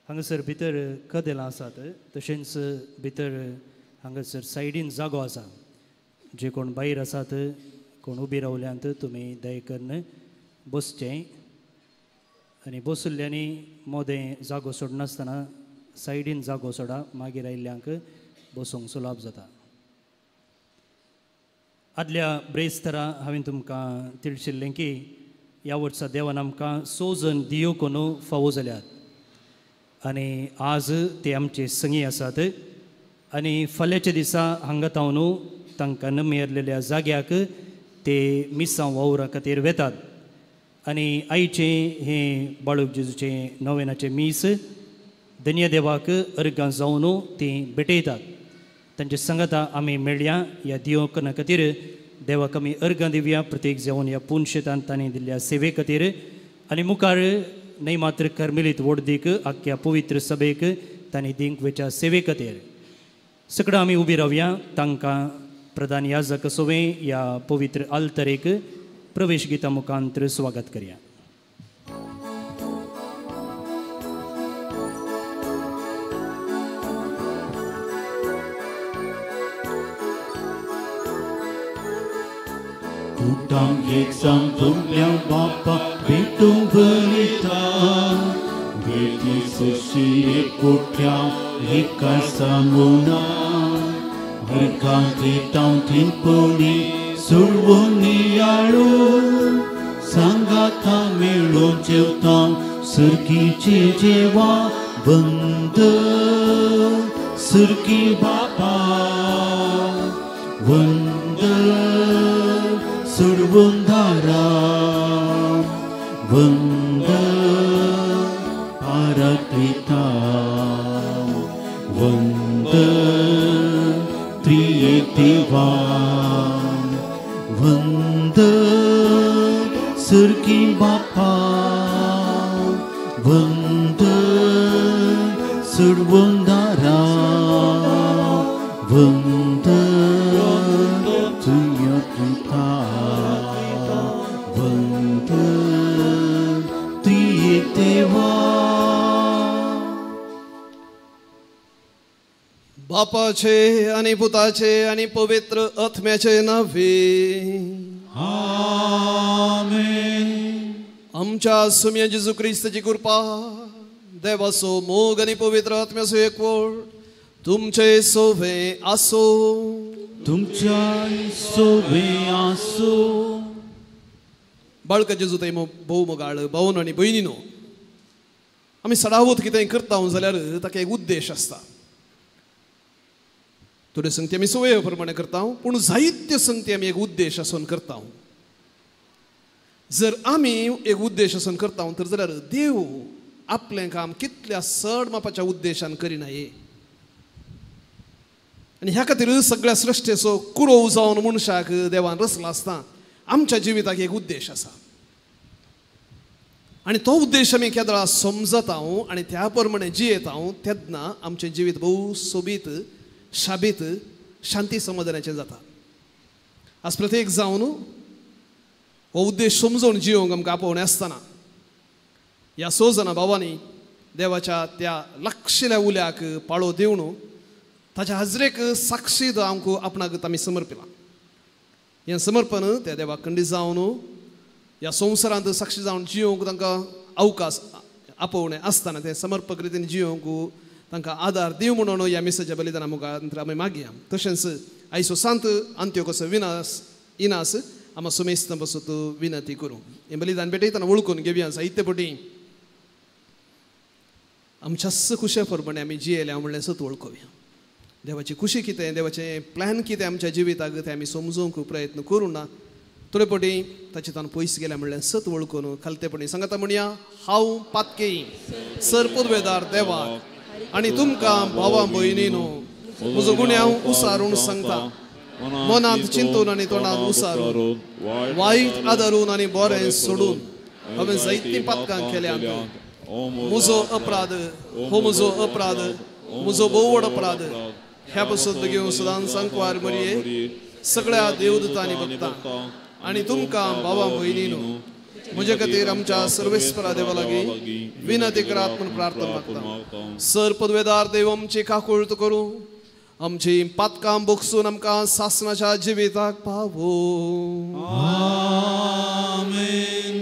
हांगासर भितर कदेलां आसात, तशेंच भितर हांगासर सायडीन जागो आसा. जे कोण भायर आसात, कोण उबी रावल्यांत, तुमी दया करून बसचें आनी बसुल्ल्यांनी मोदें जागो सोडनासतना सायडीन जागो सोडा, मागीर आयिल्ल्यांक बसूंक सुलाभ जाता. आदल्या ब्रेस्तरा हांवें तुमकां तिळशिल्लें की ह्या वर्सा देवान आमकां 6 जण दियोकोनू फावो जाल्यात आनी आज ते आमचे संगी आसात आनी फाल्यांच्या दिसा हांगा तावन तांकां नमेरलेल्या जाग्याक ते मिसांव वावरा खातीर वेतात. आनी आयचें हें बाळूक जेजूचें नोवेनाचें मीस धन्य देवाक अर्गां जावन तीं भेटयतात. तांचे सांगाता आमी मेळया ह्या दियोकना खातीर देवाक आमी अर्गां दिवया, प्रत्येक जेवन ह्या पुनशेतान तांणी दिल्ल्या सेवे खातीर आनी मुखार न्हय मात्र कर्मेलीत वडदीक आख्या पवित्र सभेक तांणी दिवंक वेच्या सेवे खातीर सगळं आमी उबी रावया. तांकां प्रधान याजक सोवे ह्या पवित्र आल्तरेक प्रवेश गीता मुखांतर स्वागत करया. कुटांग एक सांगल्या बापा भेटूंक वयता, भेटी सशी एकोठ्या एका सांगूना, हरकां दितां थिंपणी सोडवून नियाळू, सांगाता मेळून जेवता सुर्गीचे जेवा वंद सुर्गी बापा वंद सोडवून दारा वंद पाराक्लिता वंद त्रिएक देवा वंद सुर्गी बापा वंद सोडवून दारा वंद त्रिएक वंद त्रिएक देवा. बापाचे आनी पुताचे आनी पवित्र आत्म्याचे नावे आमेन. आमच्या सुम्या जेजू क्रिस्ताची कृपा, देवाचो मोग आनी पवित्र आत्म्याचो एकवट तुमचे सोवे आसो. तुमच्या सोवे आसो. बाळका जेजू ते भोव मोगाळ भावन आनी भयणीनो, आमी सदावत कितें करता जाल्यार ताका एक उद्देश आसता. थोड्यो संगती आमी सवये प्रमाणे करता, पूण जायत्यो संगती आमी एक उद्देश आसून करता. जर आमी एक उद्देश आसून करता तर जाल्यार देव आपलें काम कितल्या चड मापाच्या उद्देशान करिना. आनी ह्या खातीर सगळ्या सृश्टेचो कुरोव जावन मनशाक देवान रचला आसता आमच्या जिविताक एक उद्देश आसा आनी तो उद्देश आमी केदळा समजता आनी त्या प्रमाणे जियेता तेन्ना आमचें जिवीत भोव सोबीत शाबीत शांती समाधानाचें जाता. आज प्रत्येक जावन हो उद्देश समजून जियोंक आमकां आपोवणें आसतना ह्या 6 जाणां भावांनी देवाच्या त्या लागशिल्ल्या उल्याक पाळो दिवन ताच्या हाजरेक साक्षी आमकां आपणाक आमी समर्पिलां. हें समर्पण त्या देवाक खंडीत जावन ह्या संवसारांत साक्षी जावन जियोंक तांकां अवकाश आपोवणें आसतना तें समर्पक रितीन जियोंक तांकां आदार दिवं म्हणून ह्या मिसाच्या बलिदाना मुखार आमी मागया. तशेंच आयचो सांत अंत्योकसो विनास इनास आमा सुमेस्त बसत विनंती करूं. हें बलिदान भेटयतना वळखून घेवया जायते पटी आमच्याच खुशे प्रमाणे आमी जियेल्या म्हणलें सत वळखुया. देवाची खुशी कितें, देवाचें प्लॅन कितें आमच्या जिविताक तें आमी समजूंक प्रयत्न करूं ना. थोडे पटी ताचे तान पयस गेल्या म्हणलें सत वळखून खालतेपणी सांगता म्हणया, हांव पातकेई सर पुर्वेदार देवाक आनी तुमकां भावा भयणीनो म्हजो गुन्यांव उसारून सांगता. मनांत चिंतून आनी तोंडांत उसारून वायट आदारून आनी बरें सोडून हांवें जायतीं पातकां केल्यांत. म्हजो अपराध हो म्हजो अपराध म्हजो भोव व्हड अपराध. ह्या पसत घेवन सदां सांकवार मरये सगळ्या देवदूतांनी भक्तां आनी तुमकां भावा भयणीनो म्हजे खातीर आमच्या सर्वेस्परा देवा लागीं विनंती करात म्हूण प्रार्थना मागता. सर पदवेदार देव आमची काकुळट करूं, आमची पातकां बोगसून आमकां सासणाच्या जिविताक पावो. आमेन.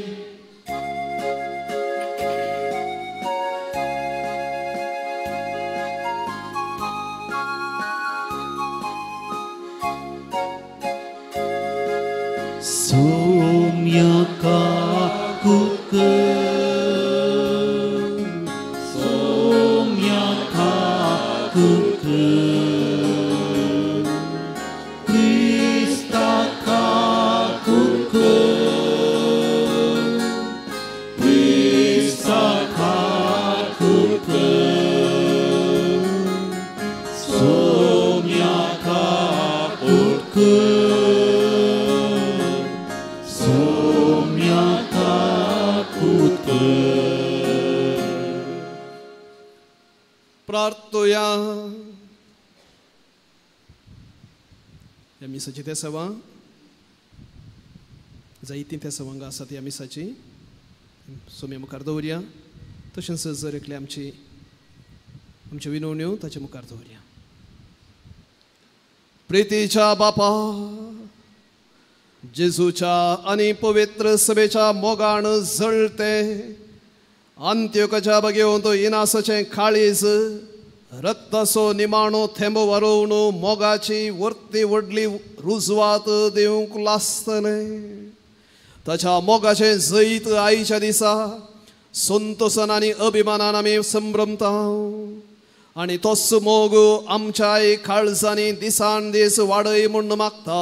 सोम्या काकुक, सोम्या काकुक, क्रिस्ता काकुक, क्रिस्ता काकुक, सोम्या काकुक, प्रार्थोया. ह्या मिसाची ते सवां जायतीं ते सवंगां आसात ह्या मिसाची सोम्या मुखार दवरया. तशेंच जर एकले आमची आमच्यो विनवण्यो ताचे मुखार दवरया. प्रितीच्या बापा, जेजूच्या आनी पवित्र सभेच्या मोगान जळते अंत्योकाच्या बगेवन तो इनासाचें काळीज रक्ताचो निमाणो थेंबो वारोवन मोगाची वर्ती व्हडली रुजवात दिवंक लासतलें. ताच्या मोगाचें जैत आईच्या दिसा संतोसान आनी अभिमानान आमी संभ्रमता आनी तोच मोग आमच्याय काळजांनी दिसान दीस वाडय म्हूण मागता.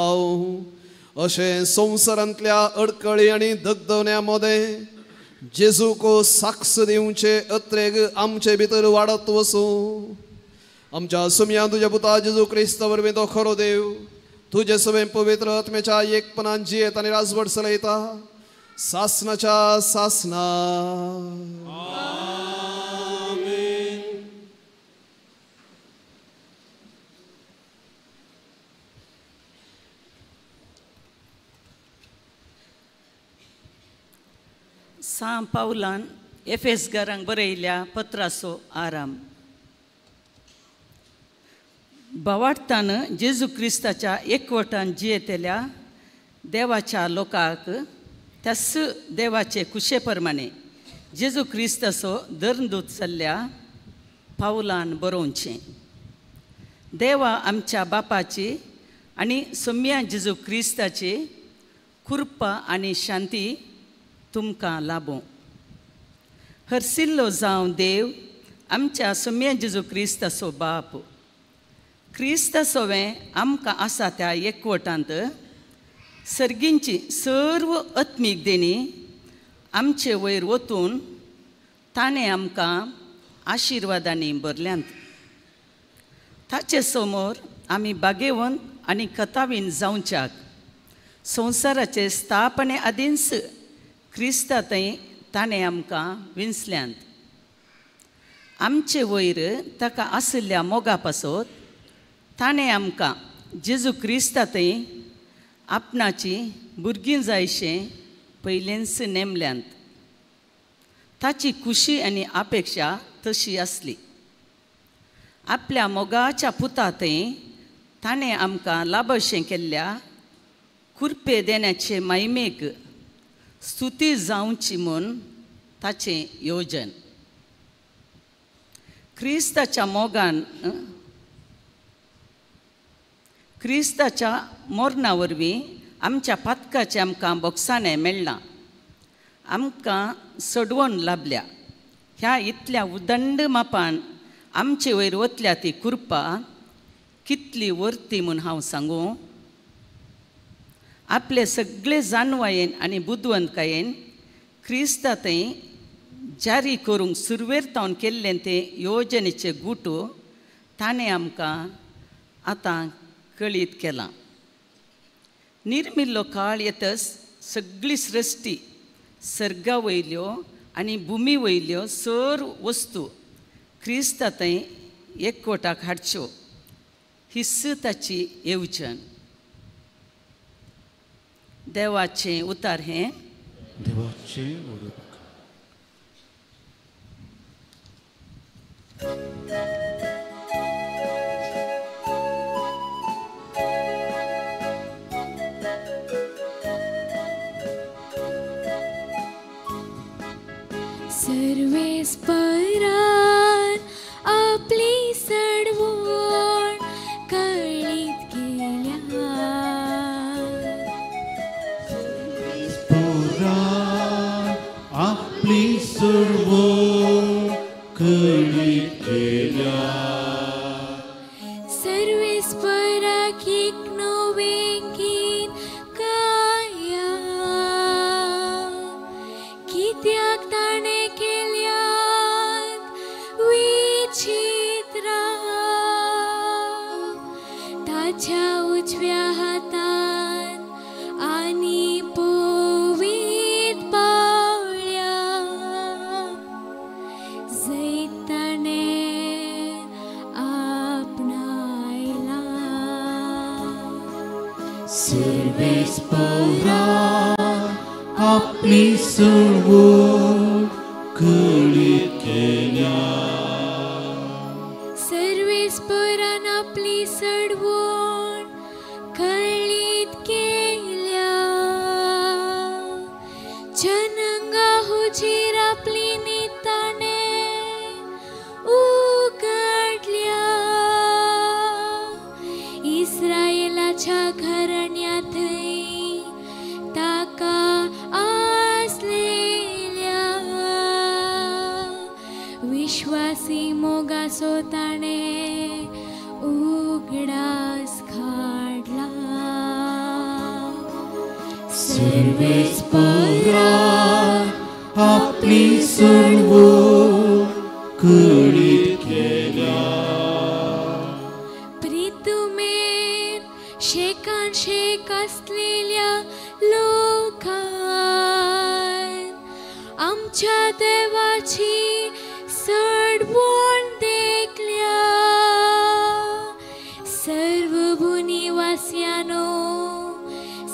अशें संवसारांतल्या अडकळी आनी दगदगण्या मदें जेजूक साक्ष दिवचे अत्रेग आमचे भितर वाडत वसूं. आमच्या सुमया तुज्या पुता जेजू क्रिस्ता वरवीं तो खरो देव तुजे सवें पवित्र आत्म्याच्या एकपणान जियेत आनी राजवट चलयता सासनाच्या सासना. सां पावलान एफेसगारांक बरयल्या पत्राचो आराम. भावार्थान जेजू क्रिस्ताच्या एकवटान जियेतल्या देवाच्या लोकांक त्याच देवाचे कुशे प्रमाणे जेजू क्रिस्ताचो धर्मदूत जाल्ल्या पावलान बरोवचें. देवा आमच्या बापाची आनी सोम्या जेजू क्रिस्ताची कृपा आनी शांती तुमकां लाभों. हरसिल्लो जावं देव आमच्या सोम्या जेजू क्रिस्ताचो बाप. क्रिस्तासोवें आमकां आसा त्या एकवटांत सर्गींची सर्व आत्मीक देणी आमचे वयर वतून ताणें आमकां आशिर्वादांनी भरल्यांत. ताचे समोर आमी बागेवन आनी कथावीन जावच्याक संवसाराचे स्थापने आदींच क्रिस्ता थंय ताणें आमकां विंचल्यांत. आमचे वयर ताका आशिल्ल्या मोगा पासत ताणें आमकां जेजू क्रिस्ता थंय आपणाची भुरगीं जायशें पयलेंच नेमल्यांत. ताची खुशी आनी अपेक्षा तशी आसली. आपल्या मोगाच्या पुता थंय ताणें आमकां लाभशें केल्ल्या कुरपे देण्याचे मायमेक स्तुती जावची म्हूण ताचें योजन. क्रिस्ताच्या मोगान क्रिस्ताच्या मरणा वरवीं आमच्या पातकाचें आमकां बोगसाणें मेळ्ळां, आमकां सडवण लाभल्या. ह्या इतल्या उदंड मापान आमचे वयर वतल्या ती कृपा कितली वर्ती म्हूण हांव सांगूं. आपले सगळे जाणवायेन आनी बुदवंतकायेन क्रिस्ता थंय जारी करूंक सुरवेर तावन केल्लें तें योजनेचें गुट ताणें आमकां आतां कळीत केलां. निर्मिल्लो काळ येतच सगळी सृश्टी सर्गा वयल्यो आनी भुमी वयल्यो सर्व वस्तू क्रिस्ता थंय एकवटाक हाडच्यो हीच ताची येवजण. देवाचें उतार हें. देवाचे उडूक. सर्वेस्परान आपली सडवण कळीत केल्या. सर्वेस्परान आपली सडवण कळीत केल्या. सर्वेस्पराक एक नवें गीत गाया, कित्याक ताणें केल्यात विचित्रा. ताच्या उजव्या हातान आनी पवीत पावल्या, जैत ताणें आपणायला. सर्वेस्परान आपली सडवण कळीत केल्या. सर्वेस्परान आपली सडवण कळीत केल्या. जनंगा हुजीर आपली नीताणें उगडल्या. इस्रायलाच्या घराण्यांतय ताका आसलेल्या विश्वासी मोगाचो ताणें उगडास काडला. सर्वेस्परान आपली सडवण कळीत केल्या. प्रितुमेर शेकान शेक आसलेल्या लोकान आमच्या देवाची सडवण देखल्या. सर्व भुनिवास्यानो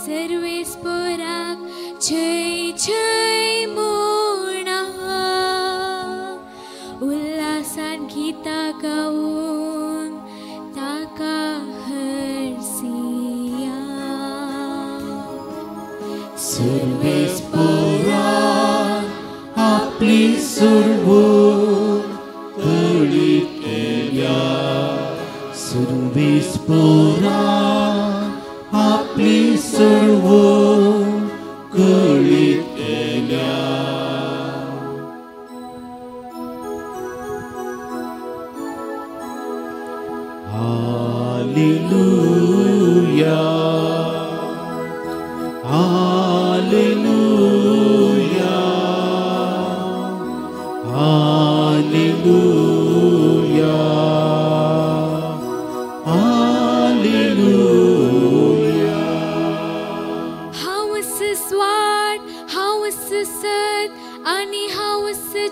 सर्वेस्पराक जय जय म्हणा. उल्हासान गीतां गावन ताका हरसिया. सर्वेस्परान आपली सडवण कळीत केल्या. सर्वेस्परान आपली सडवण कळीत केल्या. Hallelujah, hallelujah, hallelujah, hallelujah. हांव स्वाट, हांव सत आनी हांव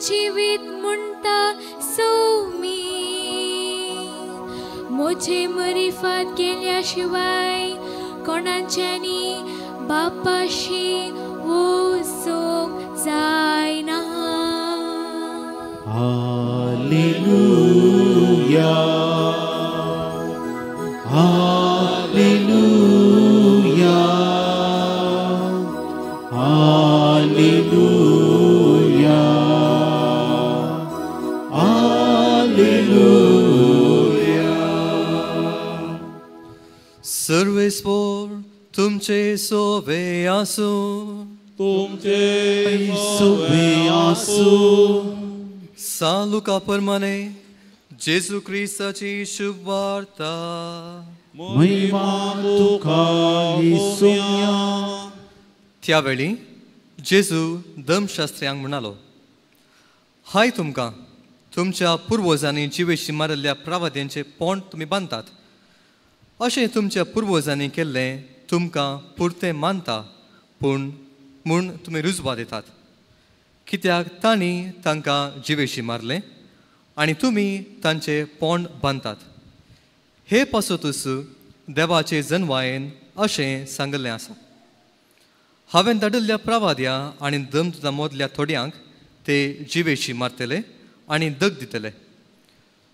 जिवीत म्हणटा सोमी. म्हजे मरिफात केल्या शिवाय कोणाच्यानी बापाशी वचूंक जायना. Hallelujah, hallelujah, hallelujah, hallelujah. सर्वेस्पर तुमचे सोवे आसूं. तुमचे सोवे आसूं. सान लुका प्रमाणे जेजू क्रिस्ताची शुभवार्ता. महिमा तुका येसुया. त्यावेळी जेजू धर्मशास्त्र्यांक म्हणालो, हाय तुमकां, तुमच्या पुर्वजांनी जिवेशी मारिल्ल्या प्रवाद्यांचे पोंड तुमी बांदतात. अशें तुमच्या पुर्वजांनी केल्लें तुमकां पुरतें मानता, पूण म्हूण तुमी रुजवा दितात. कित्याक तांणी तांकां जिवेशी मारलें आनी तुमी तांचे पोंड बांदतात. हे पासतूच देवाचे जनवायेन अशें सांगिल्लें आसा, हांवें धाडिल्ल्या प्रवाद्या आनी दमदुता मदल्या थोड्यांक ते जिवेशी मारतले आनी दग दितले.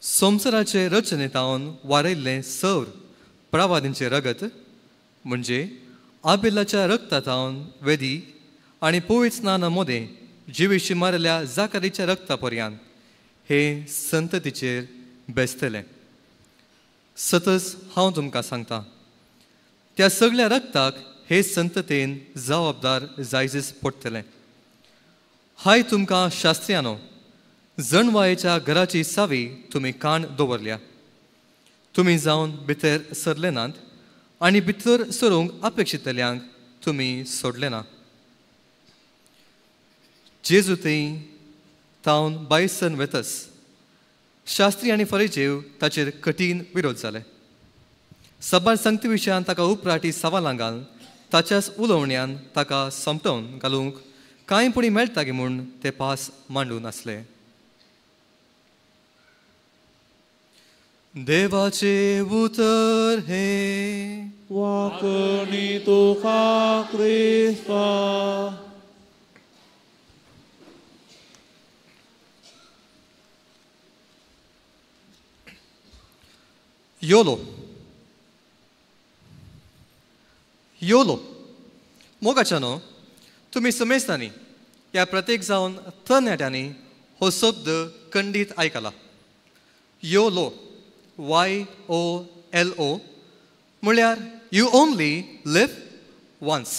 संवसाराचे रचनेतावन वारयल्लें सौर प्रवादींचें रगत म्हणजे आबेलाच्या रगतातावन वेदी आनी पवित्र स्नाना मदें जिवेशी मारल्या जाकारीच्या रगता पर्यान हे संततीचेर बेसतलें. सतच हांव तुमकां सांगता, त्या सगळ्या रगताक हे संततेन जबाबदार जायजच पडटलें. हाय तुमकां शास्त्र्यानो, जणवायेच्या घराची सावी तुमी कान दवरल्या, तुमी जावन भितर सरले नात आनी भितर सरूंक अपेक्षितल्यांक तुमी सोडले ना. जेजू थंय तावन बायसन वेतस शास्त्री आनी फरेजेव ताचेर कठीण विरोध जाले. सबार संगती विशयान ताका उपराटी सवालां घालून ताच्याच उलोवण्यान ताका समटोवन घालूंक कांय पुणी मेळटा गी म्हूण ते पास मांडून आसले. देवाचे उतर हे वाकणी तुका क्रिस्ता. योलो योलो मोगाच्यानो, तुमी समेस्तांनी ह्या प्रत्येक जावन तरणाट्यांनी हो शब्द खंडीत आयकला. योलो, YOLO म्हळ्यार you only live once.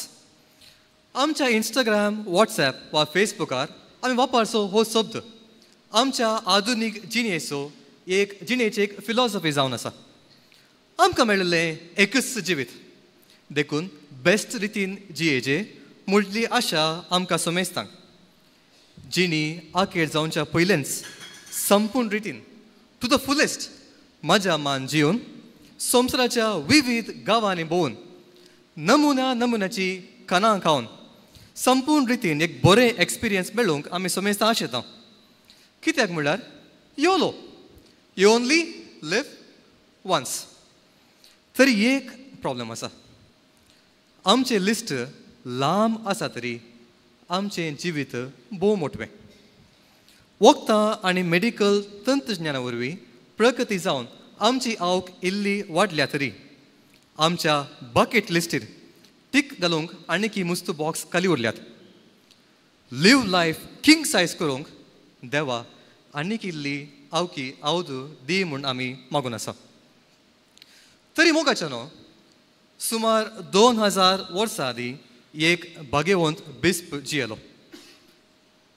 आमच्या इंस्टाग्राम, वॉट्सॅप वा फेसबुकार आमी वापरचो हो शब्द आमच्या आधुनीक जिणेचो एक जिणेची एक फिलॉसॉफी जावन आसा. आमकां मेळिल्लें एकच जिवीत, देखून बेस्ट रितीन जियेचे मुडली आशा आमकां समेस्तांक. जिणी आखेर जावच्या पयलेंच संपूर्ण रितीन टू the fullest म्हज्या मान जिवन संवसाराच्या विविध गांवांनी भोंवून नमुन्या नमुन्याची खाणां खावन संपूर्ण रितीन एक बरें एक्सपिरियन्स मेळूंक आमी समेस्तां आशेता. कित्याक म्हणल्यार YOLO, you only live once. तरी एक प्रॉब्लम आसा, आमचें लिस्ट लांब आसा तरी आमचें जिवीत भोव मोटवें. वखदां आनी मेडिकल तंत्रज्ञाना वरवीं प्रगती जावन आमची आवक इल्ली वाडल्या तरी आमच्या बकेट लिस्टीर टीक घालूंक आनीक मुस्त बॉक्स खाली उरल्यात. लिव लायफ किंग सायज करूंक देवा आनीक इल्ली आवकी आवद दी म्हूण आमी मागून आसा. तरी मोगाच्या न्हू, सुमार 2000 वर्सां आदीं एक भाग्यवंत बिस्प जियेलो.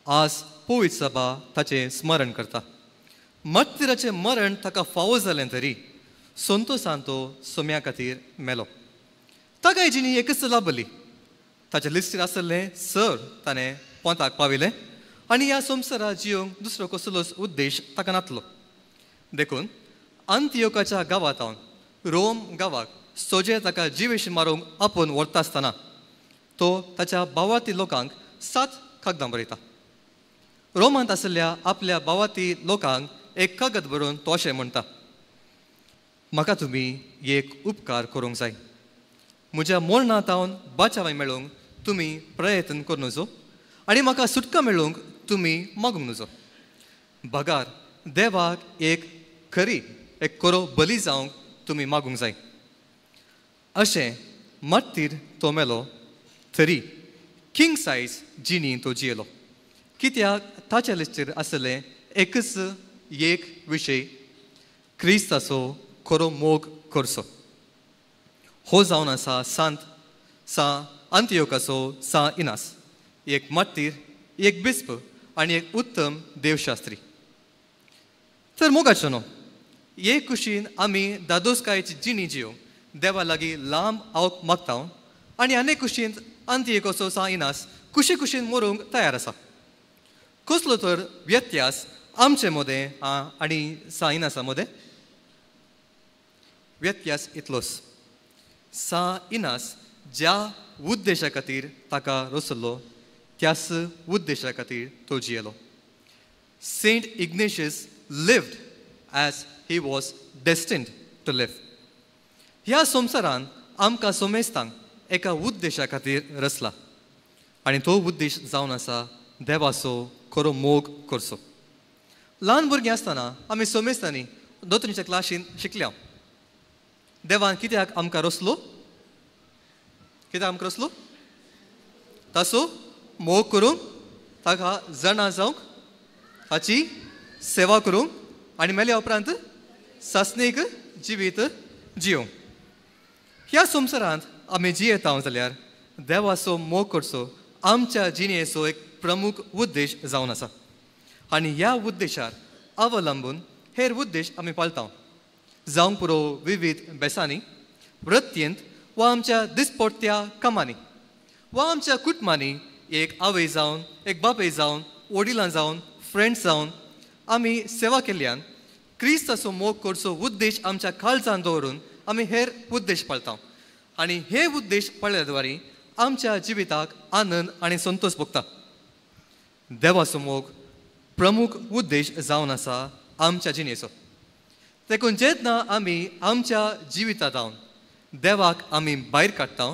आज पवित्र सभा ताचें स्मरण करता. मर्तिराचें मरण ताका फावो जालें तरी संतोसान तो सोम्या खातीर मेलो. ताका जिणी एकच लाभली, ताच्या लिस्टीर आसलें सर ताणें पोंताक पाविलें आनी ह्या संवसारा जियोंक दुसरो कसलोच उद्देश ताका नातलो. देखून अंत्योकाच्या गांवांत रोम गांवाक सोजे ताका जिवेश मारूंक आपोवन व्हरता आसतना तो ताच्या भावाती लोकांक 7 कागदां बरयता. रोमांत आशिल्ल्या आपल्या भावाती लोकांक एक कागद बरोवन तो अशें म्हणटा, म्हाका तुमी एक उपकार करूंक जाय, म्हज्या मरणांत बाचावाय मेळूंक तुमी प्रयत्न करूं नजो आनी म्हाका सुटका मेळूंक तुमी मागूंक नजो. बगार देवाक एक खरी एक खरो बली जावंक तुमी मागूंक जाय. अशें मात्तीर तो मेलो तरी किंग सायज जिणी तो जियेलो. कित्याक ताच्या लिस्टीर आसलें एकच एक विशय, क्रिस्ताचो खरो मोग करचो. हो जावन आसा सांत सा अंत्योकाचो सा इनास, एक मात्तीर, एक बिस्प आनी एक उत्तम देवशास्त्री. तर मोगाचो न्हू, एक कुशीन आमी दादोसकायेची जिणी जियो देवा लागीं लांब आवक मागता आनी आनी कुशीन अंत्योकाचो सा इनास कुशी कुशीन मरूंक तयार आसा. कसलो तर व्यत्यास आमचे मदें आनी सा इनासा मदें? व्यत्यास इतलोच, सा इनास ज्या उद्देशा खातीर ताका रचलो त्याच उद्देशा खातीर तो जियेलो. Saint Ignatius lived as he was destined to live. ह्या संवसारान आमकां सोमेस्तांक एका उद्देशा खातीर रचला. आनी तो उद्देश जावन आसा देवाचो खरो मोग करचो. ल्हान भुरगीं आसतना आमी सोमेस्तांनी दोतोरीच्या क्लासीन शिकल्या देवान कित्याक आमकां रचलो, कित्याक आमकां रचलो, ताचो मोग करूंक, ताका जाणा जावंक, ताची सेवा करूंक आनी मेल्या उपरांत सासणीक जिवीत जियोंक. ह्या संवसारांत आमी जियेता जाल्यार देवाचो मोग करचो आमच्या जिणेचो एक प्रमुख उद्देश जावन आसा आनी ह्या उद्देशार अवलंबून हेर उद्देश आमी पाळटा, जावंक पुरो विविध बेसांनी, वृत्तींत वा आमच्या दिसपट्ट्या कामांनी वा आमच्या कुटुंबांनी एक आवय जावन, एक बापूय जावन, वडिलां जावन, फ्रेंड्स जावन आमी सेवा केल्ल्यान क्रिस्ताचो मोग करचो उद्देश आमच्या काळजान दवरून आमी हेर उद्देश पाळटा आनी हे उद्देश पाळ्ळ्या द्वारे आमच्या जिविताक आनंद आनी संतोष भोगता. देवाचो मोग प्रमुख उद्देश जावन आसा आमच्या जिणेचो. देखून जेन्ना आमी आमच्या जिवितांत देवाक आमी भायर काडटा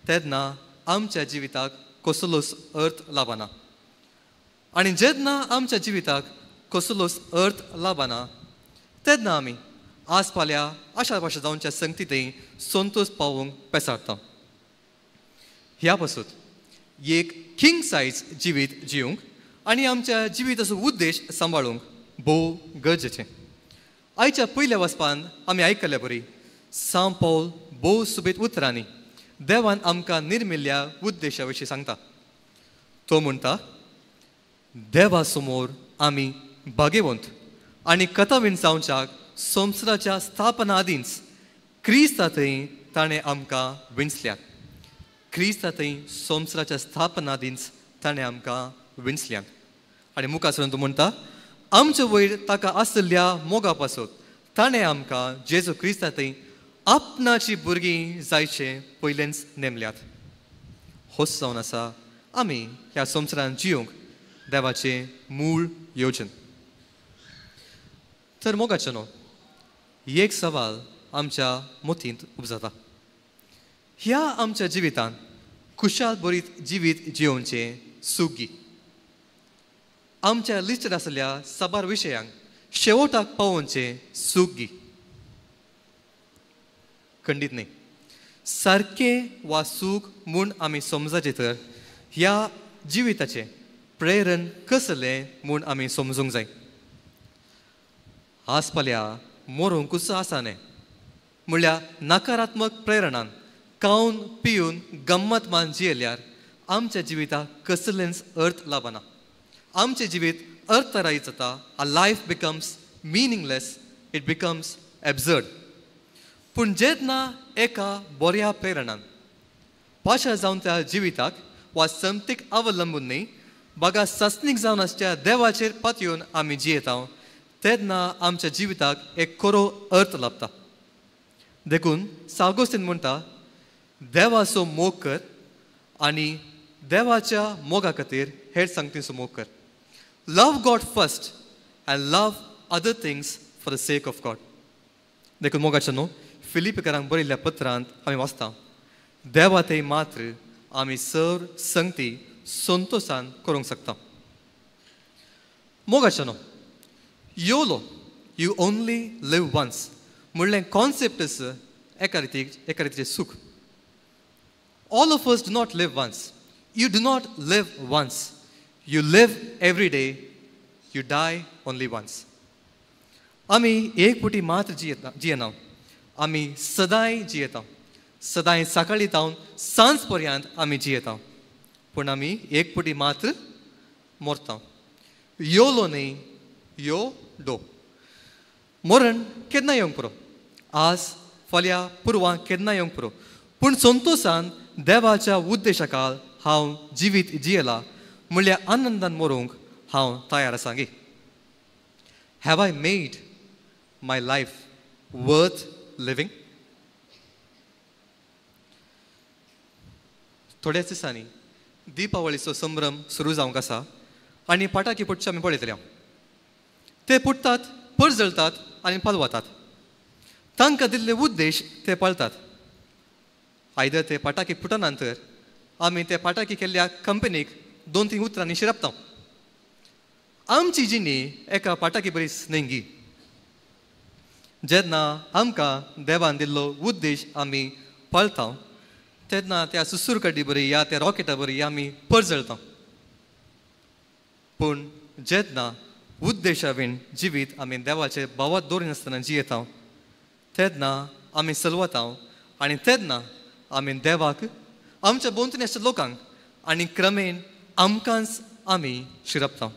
तेन्ना आमच्या जिविताक कसलोच अर्थ लाभना आनी जेन्ना आमच्या जिविताक कसलोच अर्थ लाभना तेन्ना आमी आसपाल्या आशा भाशा जावच्या संगतींतय संतोष पावोवंक पेसाडटा. ह्या पासून एक किंग सायज जिवीत जिवंक आनी आमच्या जिविताचो उद्देश सांबाळूंक भोव गरजेचें. आयच्या पयल्या वाचपान आमी आयकल्या बरी सांव पावल भोव सुबेत उतरांनी देवान आमकां निर्मिल्ल्या उद्देशा विशीं सांगता. तो म्हणटा, देवा समोर आमी भागेवंत आनी कथावीन जावच्याक संवसाराच्या स्थापना आदींच क्रिस्ता थंय ताणें आमकां विंचल्यात. क्रिस्ता थंय संवसाराच्या स्थापना आदींच ताणें आमकां विंचल्यात. आनी मुखार सरून तो म्हणटा, आमचे वयर ताका आशिल्ल्या मोगा पासत ताणें आमकां जेजू क्रिस्ता थंय आपणाची भुरगीं जायचे पयलेंच नेमल्यात. होच जावन आसा आमी ह्या संवसारांत जिवंक देवाचें मूळ योजन. तर मोगाचें न्हू एक सवाल आमच्या मतींत उपजाता, ह्या आमच्या जिवितांत खुशाल बरीत जिवीत जियोवचें सुगी आमच्या लिस्टेर आसल्या साबार विशयांक शेवटाक पावोवचें सुगी खंडीत न्ही. सारकें वा सूख म्हूण आमी समजाचें तर ह्या जिविताचें प्रेरण कसलें म्हूण आमी समजूंक जाय. आसपाल्या मरूंकूच आसा न्ही म्हणल्यार नकारात्मक प्रेरणान खावन पिवन गम्मत मान जियेल्यार आमच्या जिविताक कसलेंच अर्थ लाभना. आमचें जिवीत अर्थरायत जाता. A life becomes meaningless, it becomes absurd. पूण जेन्ना एका बऱ्या प्रेरणान पाशा जावन त्या जिविताक वा संतीक अवलंबून न्ही बागा सासणीक जावन आसच्या देवाचेर पातयेवन आमी जियेता तेन्ना आमच्या जिविताक एक खरो अर्थ लाभता. देखून सागोस्तीन म्हणटा, देवाचो मोग कर आनी देवाच्या मोगा खातीर हेर सांगतीचो मोग कर. Love God first and love other things for the sake of God. देखून मोगाचें न्हू फिलिपीकरांक बरयल्ल्या पत्रांत आमी वाचता, देवा ते मात्र आमी सर संगती संतोशान करूंक शकता. मोगाचें न्हू YOLO, you only live once म्हणलें कॉन्सेप्टच एका रितीचें सूख. All of us do not live once. You do not live once. You live every day. You die only once. आमी एक पुटी मात्र जियेना, आमी सदांय जियेता. सदांय सकाळी तावन सांज पर्यंत आमी जियेता, पूण आमी एक पुटी मात्र मरता. योलो न्ही, यो डो. मरण केन्ना येवंक पुरो, आज फाल्यां पुर्वां केन्ना येवंक पुरो, पूण संतोशान देवाच्या उद्देशाकाल हांव जिवीत जियेला म्हणल्यार आनंदान मरूंक हांव तयार आसा गे. Have I made my life worth living? थोड्याच दिसांनी दिपावळीचो संभ्रम सुरू जावंक आसा आनी पटाके फुटचे आमी पळयतले. ते फुटतात, परजळतात आनी पालवतात. तांकां दिल्ले उद्देश ते पाळतात. आयदर ते पटाके फुटना तर आमी ते पाटाकी केल्ल्या कंपनीक 2-3 उतरांनी शिरपता. आमची जिणी एका पाटाकी बरीच न्हय. जेन्ना आमकां देवान दिल्लो उद्देश आमी पाळता तेन्ना त्या सुसूरकडी बरी या त्या रॉकेटा बरी आमी परजळता. पूण जेन्ना उद्देशा बीन जिवीत आमी देवाचे भावात दवरिनासतना जियेता तेन्ना आमी सलवता आनी तेन्ना आमी देवाक आमच्या भोंवतणी आसच्या लोकांक आनी क्रमेन आमकांच आमी शिरपता.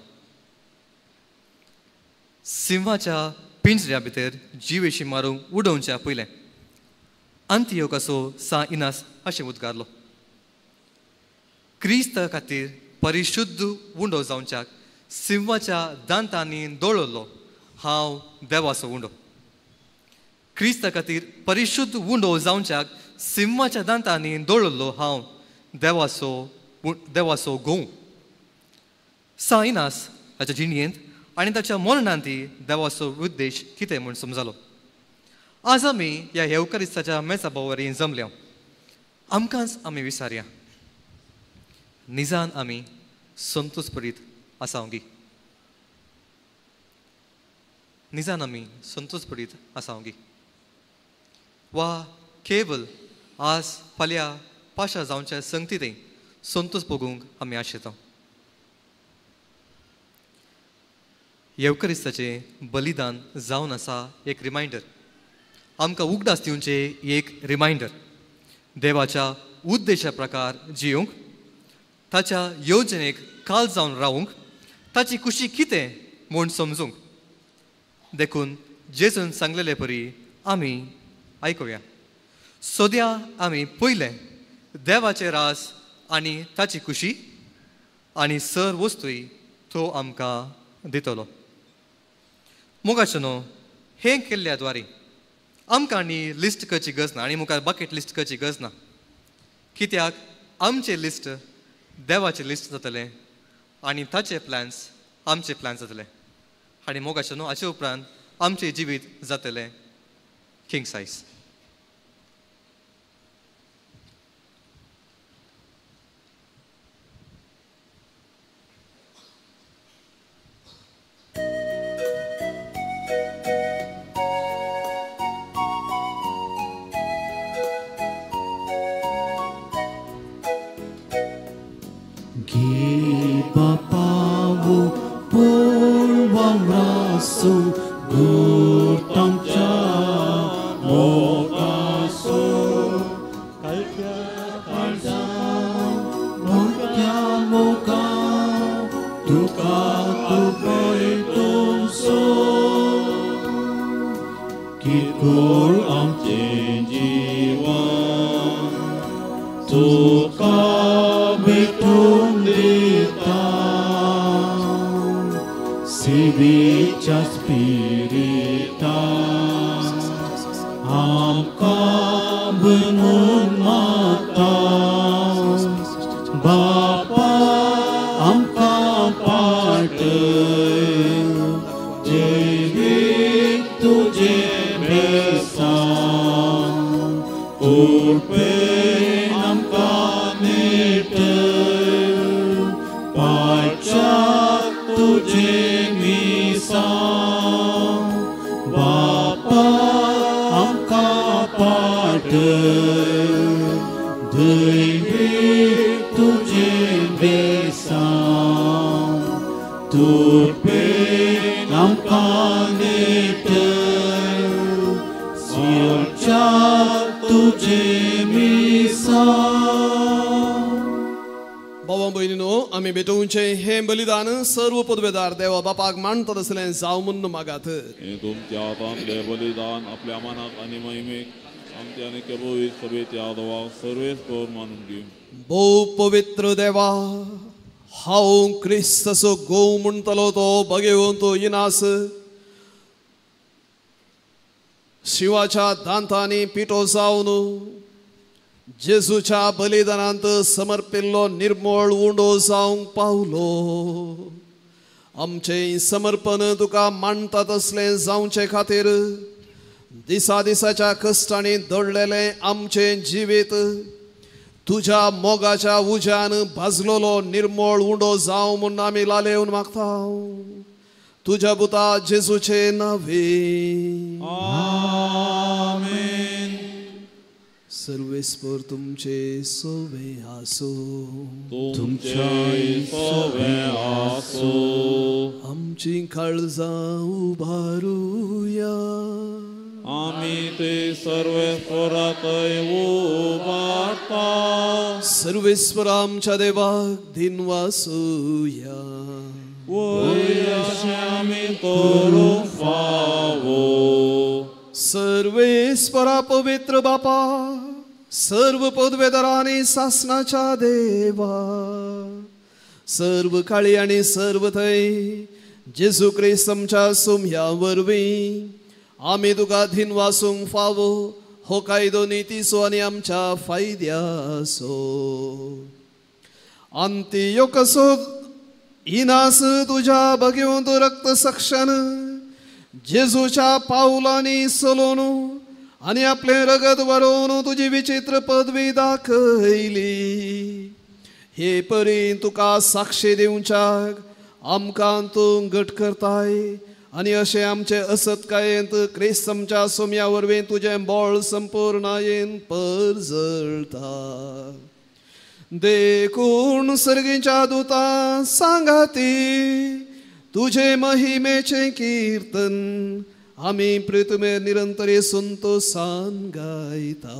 सिंहाच्या पिंजऱ्या भितर जिवेशी मारूंक उडोवच्या पयलें अंतियोकाचो सा इनास अशें उद्गारलो. क्रिस्ता खातीर परिशुद्ध उंडो जावच्याक सिंहाच्या दांतांनी दोळलो हांव देवाचो उंडो. क्रिस्ता खातीर परिशुद्ध उंडो जावच्याक सिंहाच्या दांतांनी दोळलो हांव देवाचो गोंव. सा इनास हाच्या जिणयेंत आनी ताच्या मरणांत देवाचो उद्देश कितें म्हूण समजालो. आज आमी ह्या येवकारिस्ताच्या मेजा भावारी जमल्या. आमकांच आमी विसारया निजान आमी संतोषपरीत आसावंगी. निजान आमी संतोषपरीत आसावंगी वा केवल आज फाल्यां पाशा जावच्या संगतींत संतोष भोगूंक आमी आशेता. येवकारिस्ताचें बलिदान जावन आसा एक रिमायंडर. आमकां उगडास दिवचें एक रिमायंडर देवाच्या उद्देशा प्रकार जियोंक, ताच्या येवजणेक काल जावन रावूंक, ताची खुशी कितें म्हूण समजूंक. देखून जेजून सांगलेले परी आमी आयकुया. सद्या आमी पयलें देवाचें रास आनी ताची खुशी आनी सर वस्तूय तो आमकां दितलो. मोगाचो न्हू हें केल्ल्या द्वारे आमकां आनी लिस्ट करची गरज ना आनी मुखार बकेट लिस्ट करची गरज ना. कित्याक आमचें लिस्ट देवाचें लिस्ट जातलें आनी ताचे प्लॅन्स आमचे प्लॅन्स जातले आनी मोगाचें न्हू हाचे उपरांत आमचें जिवीत जातलें किंग सायज. सर्व पदवेदार देवा बापाक मानतात असलें जावं म्हूण मागात. तुमच्या हातांतलें बलिदान आपल्या मनाक आनी महिमेक आमच्या आनी केबोवीत सभेच्या देवाक सर्वेस करून मानून घेवं. भोव पवित्र देवा, हांव क्रिस्ताचो गोव म्हणटलो तो बगेवन तो इनास शिवाच्या दांतांनी पिठो जावन जेजूच्या बलिदानांत समर्पिल्लो निर्मळ उंडो जावंक पावलो. आमचें समर्पण तुका मानतात असलें जावचे खातीर दिसा दिसाच्या कश्टांनी दडलेलें आमचें जिवीत तुज्या मोगाच्या उज्यान भाजलेलो निर्मळ उंडो जावं म्हूण आमी लालेवन मागता. तुज्या पुता जेजूचे नांवे आमेन. सर्वेस्पर तुमचे सोवे आसो. तुमचे सोवे आसो. आमची काळजां उबारुया. आमी ते सर्वेस्पराकय उबारता. सर्वेस्पर आमच्या देवाक दिनवासुया. वय अशें आमी करूंक फावो. सर्वेस्परा पवित्र बापा, सर्व पदवेदारांनी सासनाच्या देवा, सर्व काळी आनी सर्व थंय जेजू क्रिस्त आमच्या सुम्या वरवीं आमी तुका धिनवासूंक फावो हो कायदो नितीचो आनी आमच्या फायद्याचो. अंतियोकसो इनास तुज्या भगवंत रक्त सक्षण जेजूच्या पावलांनी चलोवन आनी आपलें रगत वरोवन तुजी विचित्र पदवी दाखयली. हे परी तुका साक्षी दिवच्याक आमकां तूं घट करताय आनी अशें आमचे असत्कायेंत क्रिस्त आमच्या सोम्या वरवीं तुजें बळ संपूर्णायेन परजळता. देखून सर्गीच्या दुतां सांगाती तुजे महिमेचें कीर्तन आमी पृथ्वे निरंतर संतोसान गायता.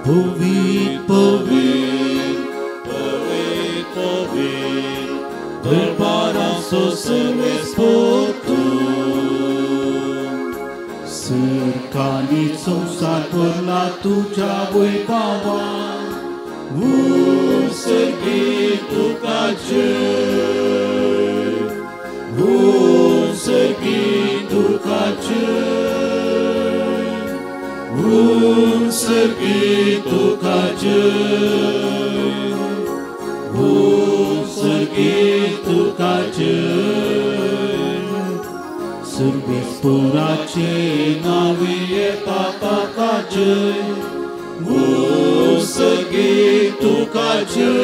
पवित्र पवित्र पवित्र पवित्र दरबाराचो सर्वेस्पर तूं. सरकानी संवसार भरला तुज्या वैभवान. सर्गी तुका जय, सर्गी तुका जय, सर्गी तुका जय, सर्गी तुका जय. सर्वेस्पराचे नांवे येता ताका जय, सर्गी तुका जय,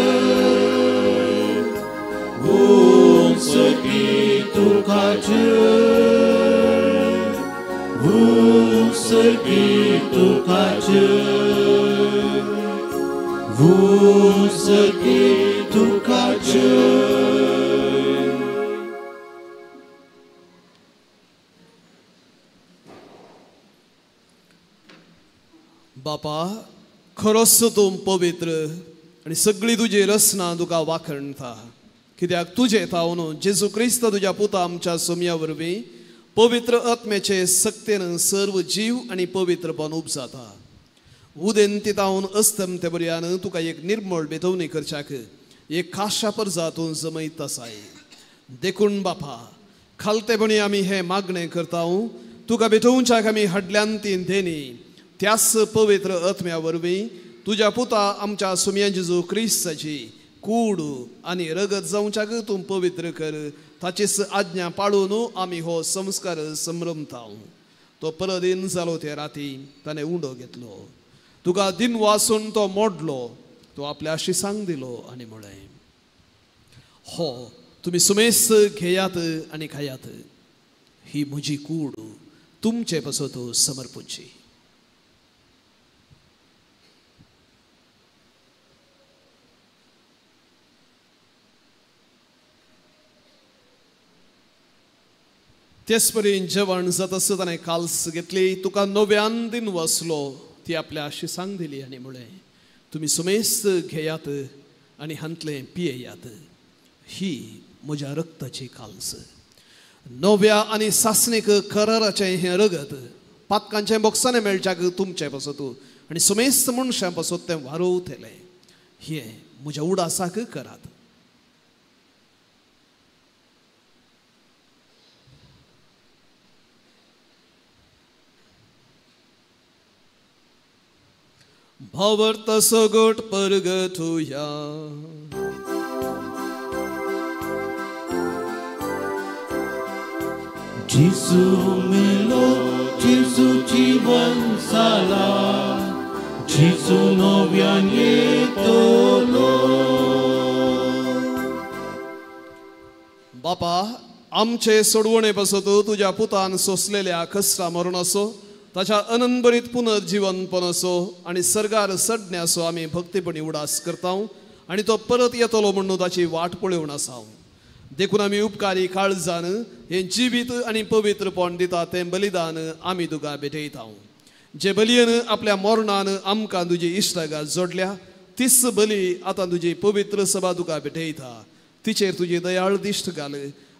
सर्गी तुका जय, सर्गी तुका जय, सर्गी तुका जय. बापा, खरोच तूं पवित्र आनी सगळी तुजी रचना तुका वाखणता. कित्याक तुजे थावन जेजू क्रिस्त तुज्या पुता आमच्या सोम्या वरवीं पवित्र आत्म्याचे सक्तेन सर्व जीव आनी पवित्रपण उपजाता. उदेंती तावन अस्तमते बरयान तुका एक निर्मळ बेतवणी करच्याक एक खाशा परजा तूं जमयत आसाय. देखून बापा, खालतेपणी आमी हें मागणें करता, तुका भेटोवच्याक आमी हाडल्यान ती देणी त्याच पवित्र आत्म्या वरवीं तुज्या पुता आमच्या सुम्या जेजू क्रिस्ताची कूड आनी रगत जावच्याक तूं पवित्र कर. ताचीच आज्ञा पाळून आमी हो संस्कार संभ्रमता. तो परदीन जालो ते राती ताणें उंडो घेतलो, तुका दिन वासून तो मोडलो, तो आपल्या शिसांक दिलो आनी म्हळें, हो तुमी सुमेस्त घेयात आनी खायात, ही म्हजी कूड तुमचे पासत समर्पूची. तेच परी जेवण जाता ताणें काल्स घेतली, तुका नव्यान दिन वसलो, ती आपल्या शिसांक दिली आनी म्हळें, तुमी सुमेस्त घेयात आनी हांतलें पियेयात, ही म्हज्या रक्ताची काल्स, नव्या आनी सासणीक कराराचें हें रगत, पातकांचें बोक्साणें मेळच्याक तुमचें पासत आनी सुमेस्त मनशां पासत तें वारोवतलें, हें म्हज्या उडासाक करात. भावार्थ सगट परगटुया. जेजू मेलो जेजू जिवन जाला, जेजू नव्यान येतलो. बापा, आमचे सोडवणे पासत तुज्या पुतान सोंसलेल्या कश्टा मरणाचो, ताच्या अनंतभरीत पुनर्जीवनपणाचो आनी सर्गार सडण्याचो आमी भक्तीपणी उडास करता आनी तो परत येतलो म्हणून ताची वाट पळोवन आसा. देखून आमी उपकारी काळजान हें जिवीत आनी पवित्रपण दिता तें बलिदान आमी तुका भेटयता. जे बलयेन आपल्या मरणान आमकां तुजी इश्टागात जोडल्या तीच बली आतां तुजी पवित्र सभा तुका भेटयता. तिचेर तुजी दयाळ दिश्ट घाल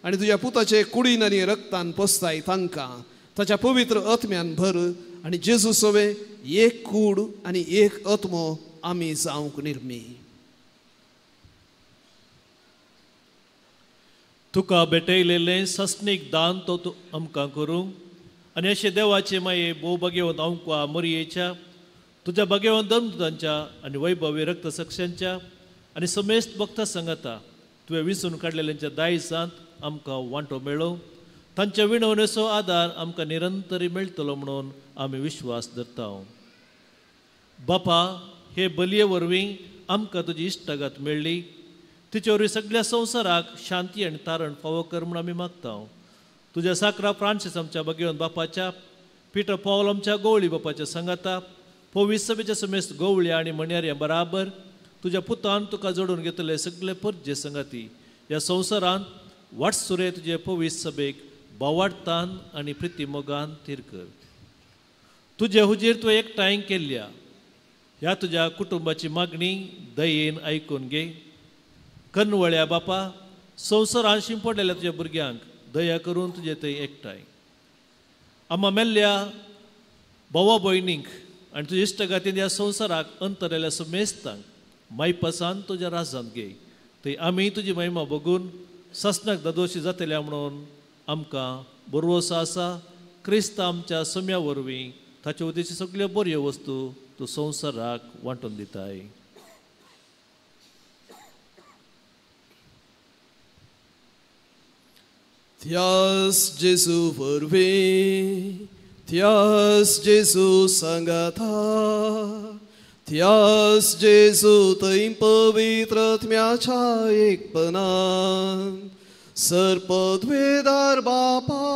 आनी तुज्या पुताचे कुडीन आनी रक्तान पोसताय तांकां ताच्या पवित्र आत्म्यान भर आनी जेजू सोवे एक कूड आनी एक आत्मो आमी जावंक निर्मी. तुका भेटयलेलें सस्नीक दान तो तूं आमकां करूं आनी अशें देवाचे माये भोव भाग्यवंत आमकां मोरयेच्या तुज्या भाग्यवंत धर्मदूतांच्या आनी वैभवी रक्तसक्षांच्या आनी समेस्त भक्ता सांगाता तुवें विंचून काडलेल्यांच्या दायजांत आमकां वांटो मेळो. तांच्या विणवणेचो आदार आमकां निरंतरी मेळटलो म्हणून आमी विश्वास धरता. बापा, हे बलये वरवीं आमकां तुजी इश्टागात मेळ्ळी, तिचे वरवीं सगळ्या संवसाराक शांती आनी तारण फावो कर म्हूण आमी मागता. तुज्या साकरा फ्रांसीस आमच्या भगवंत बापाच्या, पिटर पावल आमच्या गोवळी बापाच्या सांगाता, पवित्र सभेच्या समेस्त गोवळ्या आनी मणयाऱ्या बराबर तुज्या पुतान तुका जोडून घेतले सगळे परजे संगाती ह्या संवसारांत वाटसुरे तुजे पवित्र सभेक बावाडतान आनी प्रिती मोगान थीर कर. तुजे हुजीर तुवें एकठांय केल्ल्या ह्या तुज्या कुटुंबाची मागणी दयेन आयकून घे. कनवळ्या बापा, संवसारान शिंपडलेल्या तुज्या भुरग्यांक दया करून तुजे थंय एकठांय आम्हा मेल्ल्या भावा भयणींक आनी तुज्या इश्टगातीन ह्या संवसाराक अंतरलेल्या समेस्तांक मायपासान तुज्या राजांत घे. थंय आमी तुजी महिमा बघून सासणाक दादोशी जातल्या म्हणून आमकां बरवसो आसा. क्रिस्त आमच्या सम्या वरवीं ताचे उद्देशी सगल्यो बऱ्यो वस्तू तूं संवसाराक वांटून दिताय. त्यास जेजू वरवीं, त्यास जेजू सांगाता, त्यास जेजू थंय पवित्र आत्म्याच्या एकपणान सर्पद्वेदार बापा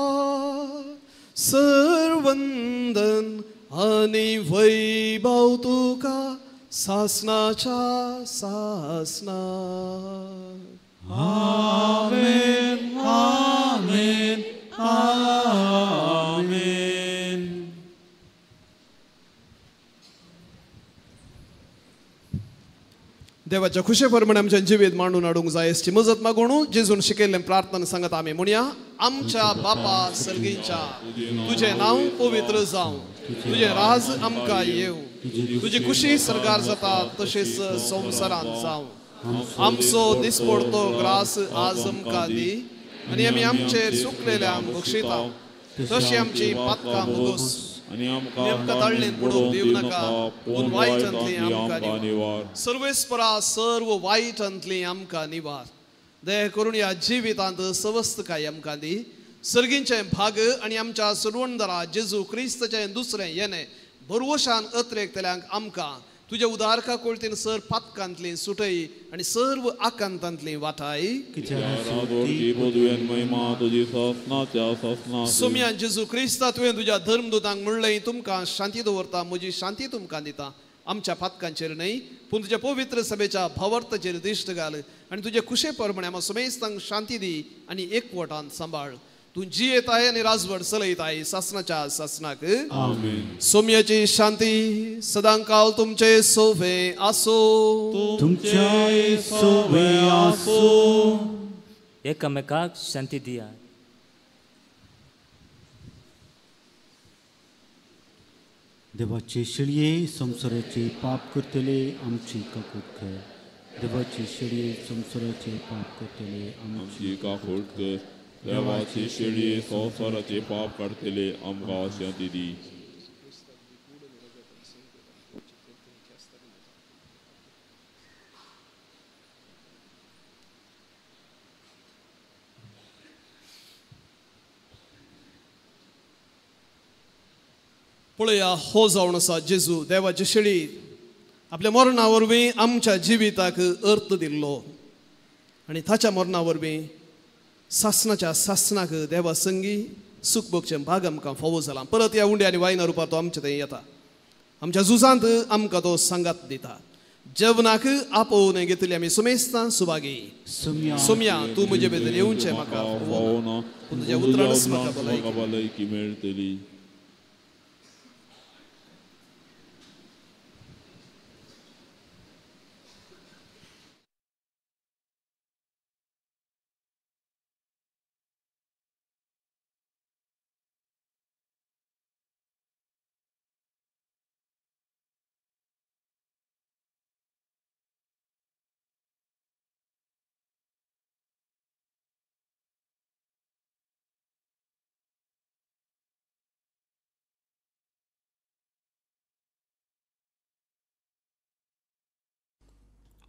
सर्वंदन आनी वैभव तुका सासनाच्या सासना. आमेन, आमेन, आमेन. देवाच्या खुशे प्रमाणे आमच्या जिवीत मांडून हाडूंक जाय अशी मजत मागून जेजून शिकयल्लें प्रार्थना सांगत आमी म्हणया. आमच्या बापा सर्गीच्या, तुजें नांव पवित्र जावं, तुजें राज आमकां येवं, तुजी खुशी सर्गार जाता तशेंच संवसारांत जावं. आमचो दिसपडतो ग्रास आज आमकां दी आनी आमी आमचेर चुकलेल्यांक बक्षिता तशी आमची पातकां मुगोस आनी आमकां ताळ्ळेन बुडोवंक दिवं नाका, पूण वायटांतली आमकां निवार. सर्वेस्परा सर्व वायटांतली आमकां निवार. दया करून ह्या जिवितांत सवस्तकाय आमकां दी. सर्गींचें भाग आनी आमच्या सुरवणदारा जेजू क्रिस्ताचें दुसरें येणें भरवशान अत्रेकतल्यांक आमकां तुज्या उदारका कोळतीन सर पातकांतली सुटय आनी सर्व आकांतांतली वाटाय. सोम्या जेजू क्रिस्ता, तुवें तुज्या धर्मदूतांक म्हणलें, तुमकां शांती दवरता, म्हजी शांती तुमकां दिता. आमच्या पातकांचेर न्हय पूण तुज्या पवित्र सभेच्या भावार्थाचेर दिश्ट घाल आनी तुजे खुशे प्रमाणे आमकां समेस्तांक शांती दी आनी एकवटान सांबाळ. तूं जियेताय आनी राजवट चलयताय सासनाच्या सासनाक. सोम्याची शांती सदांकाल तुमचे सोवे आसो. तुमचे सोवे आसो. एकामेकाक शांती दिया. देवाचे शेळये संवसाराचे पाप करतले आमची काकूट कर. देवाचे शेळये संवसाराचे पाप करतले आमची काकूट कर. देवाची शेळये संवसाराचे पाप काडटले आमकां शांती दी. पळया हो जावन आसा जेजू देवाचे शेळी आपल्या मरणा वरवीं आमच्या जिविताक अर्थ दिल्लो आनी ताच्या मरणा वरवीं सासणाच्या सासणाक देवा संगी सूख भोगचें भाग आमकां फावो जालां. परत ह्या उंड्या आनी वायना रुपार तो आमचे थंय येता, आमच्या झुजांत आमकां तो सांगात दिता. जेवणाक आपोवन घेतली आमी सुमेस्तां सुभागी. सोम्या तूं म्हजे भितर येवचें म्हाका फावो, पूण तुज्या उतरानच म्हाका भलायकी मेळटली.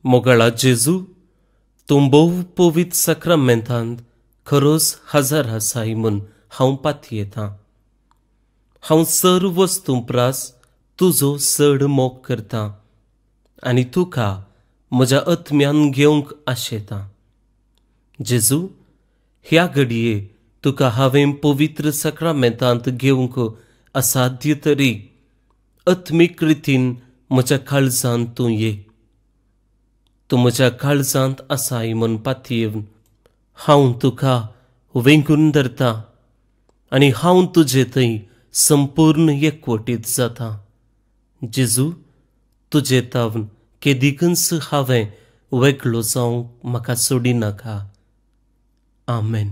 मोगाळा जेजू, तूं भोव पवित्र साक्रामेंतांत खरोच हजर आसाय म्हूण हांव पातयेतां. हांव सर्व वस्तूं प्रास तुजो चड मोग करतां आनी तुका म्हज्या आत्म्यान घेवंक आशेतां. जेजू, ह्या घडये तुका हांवें पवित्र साक्रामेंतांत घेवंक असाध्य तरी आत्मीक रितीन म्हज्या काळजांत तूं ये. तूं म्हज्या काळजांत आसाय म्हूण पातयेवन हांव तुका वेंगून धरतां आनी हांव तुजे थंय संपूर्ण एकवटीत जाता. जेजू, तुजे तावन केदिकूच हांवें वेगळो जावंक म्हाका सोडिनाका. आमेन.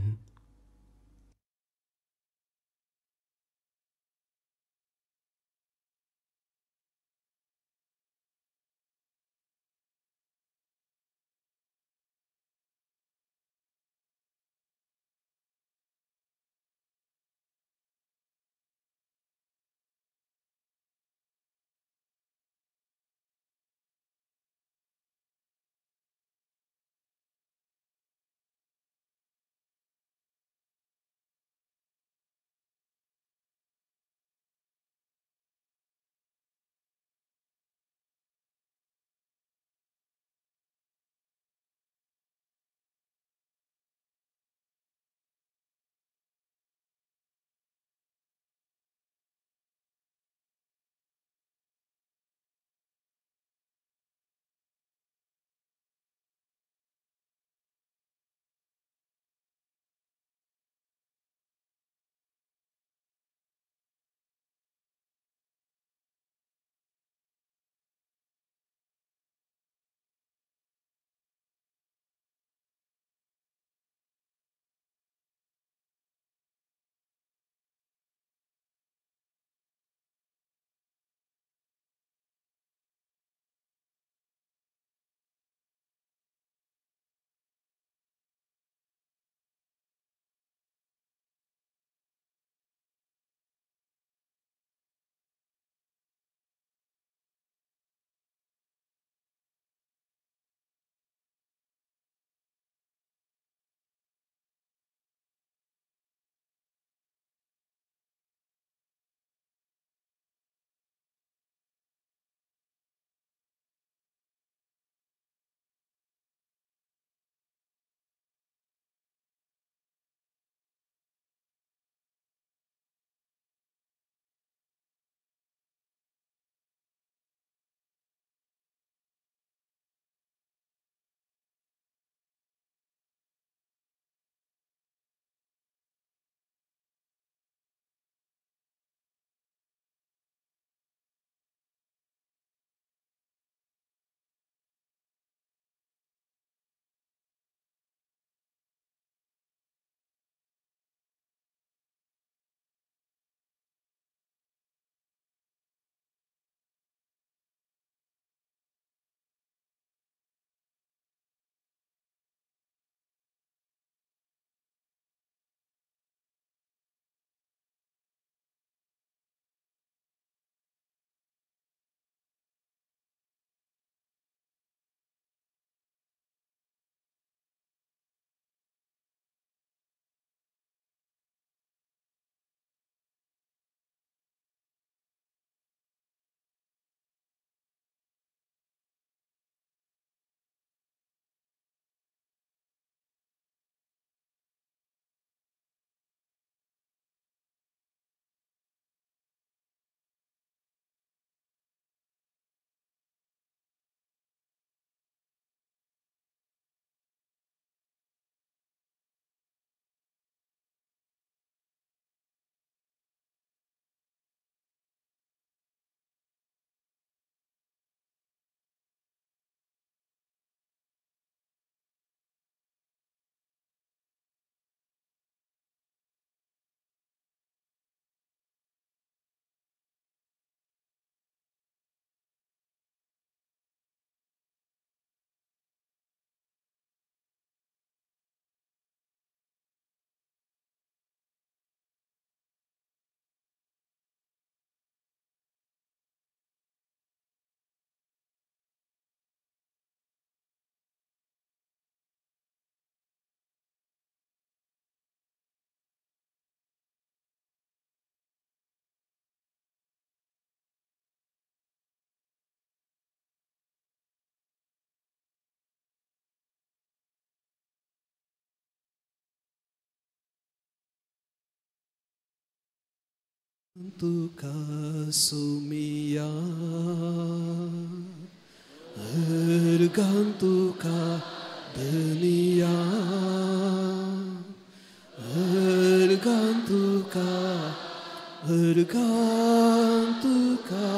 तुका सुमिया अर्गां तुका धनिया अर्गां तुका अर्गां तुका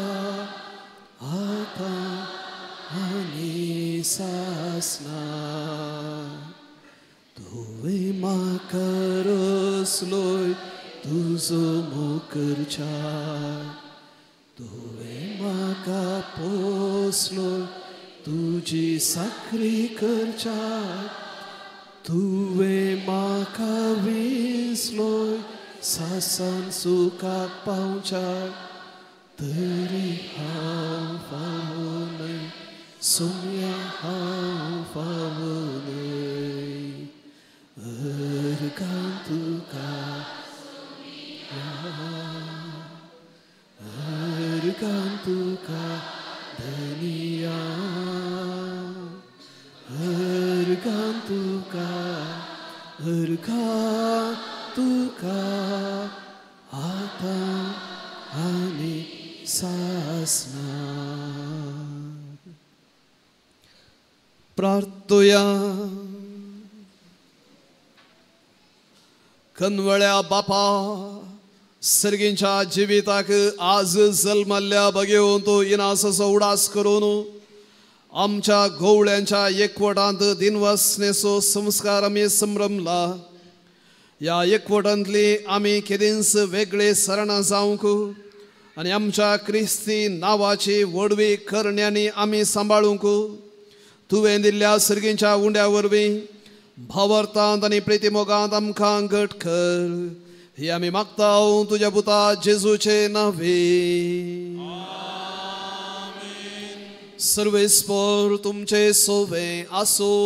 आतां आनी सासना तुवें म्हाका रसलोय तुजो मोकरचार तुवें म्हाका पोसलोय तुजी साकरी करचार तुवें म्हाका विसलोय सासान सुखाक पावचार तरी हांव फावो न्हय सोम्या हांव फावो न्हय अर्गां तुका अर्गां तुका धनिया अर्गां तुका अर्गां तुका आतां आनी सासना. प्रार्थुया. कनवळ्या बापा सर्गींच्या जिविताक आज जल्मल्ल्या बगेवन तो इनासाचो उडास करून आमच्या गोवळ्यांच्या एकवटांत दिनवासनेचो संस्कार आमी संभ्रमला. ह्या एकवटांतली आमी केदींच वेगळे सरणां जावंक आनी आमच्या क्रिस्ती नांवाची व्हडवी करण्यांनी आमी सांबाळूंक तुवें दिल्ल्या सर्गींच्या उंड्या वरवीं भावार्थांत आनी प्रितीमोगांत आमकां घट कर ही आमी मागता तुज्या पुता जेजूचे नांवे. सर्वेस्पर तुमचे सोवे आसूं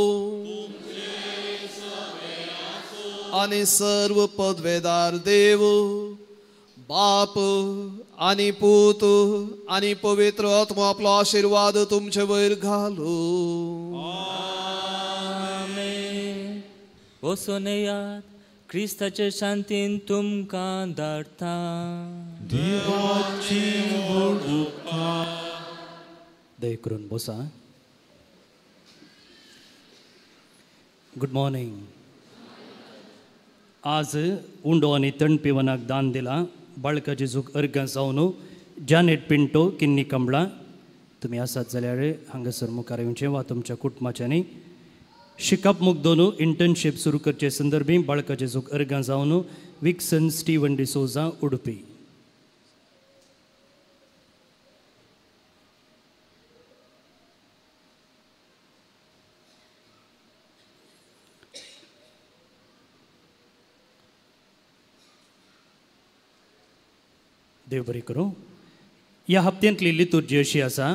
आनी सर्व पदवेदार देव बाप आनी पूत आनी पवित्र आत्मो आपलो आशिर्वाद तुमचे वयर घालू. आमेन. वचून येयात, क्रिस्ताचे शांतीन तुमकां धाडटा. देवाची व्हडुपकार. दया करून बसा. Good morning. आज उंडो आनी तण पिवनाक दान दिला बाळका जेजूक अर्गां जावन जानेट पिंटो किन्नी कमळा. तुमी आसात जाल्यार हांगासर मुखार येवचें वा तुमच्या कुटुंबाच्यांनी. शिकप मुगदोन इंटर्नशीप सुरू करचे संदर्भी बाळका जेजूक अर्गां जावन विक्सन स्टीवन डिसोजा उडुपी. देव बरी करूं. ह्या हप्त्यांतली लितुर्जी अशी आसा.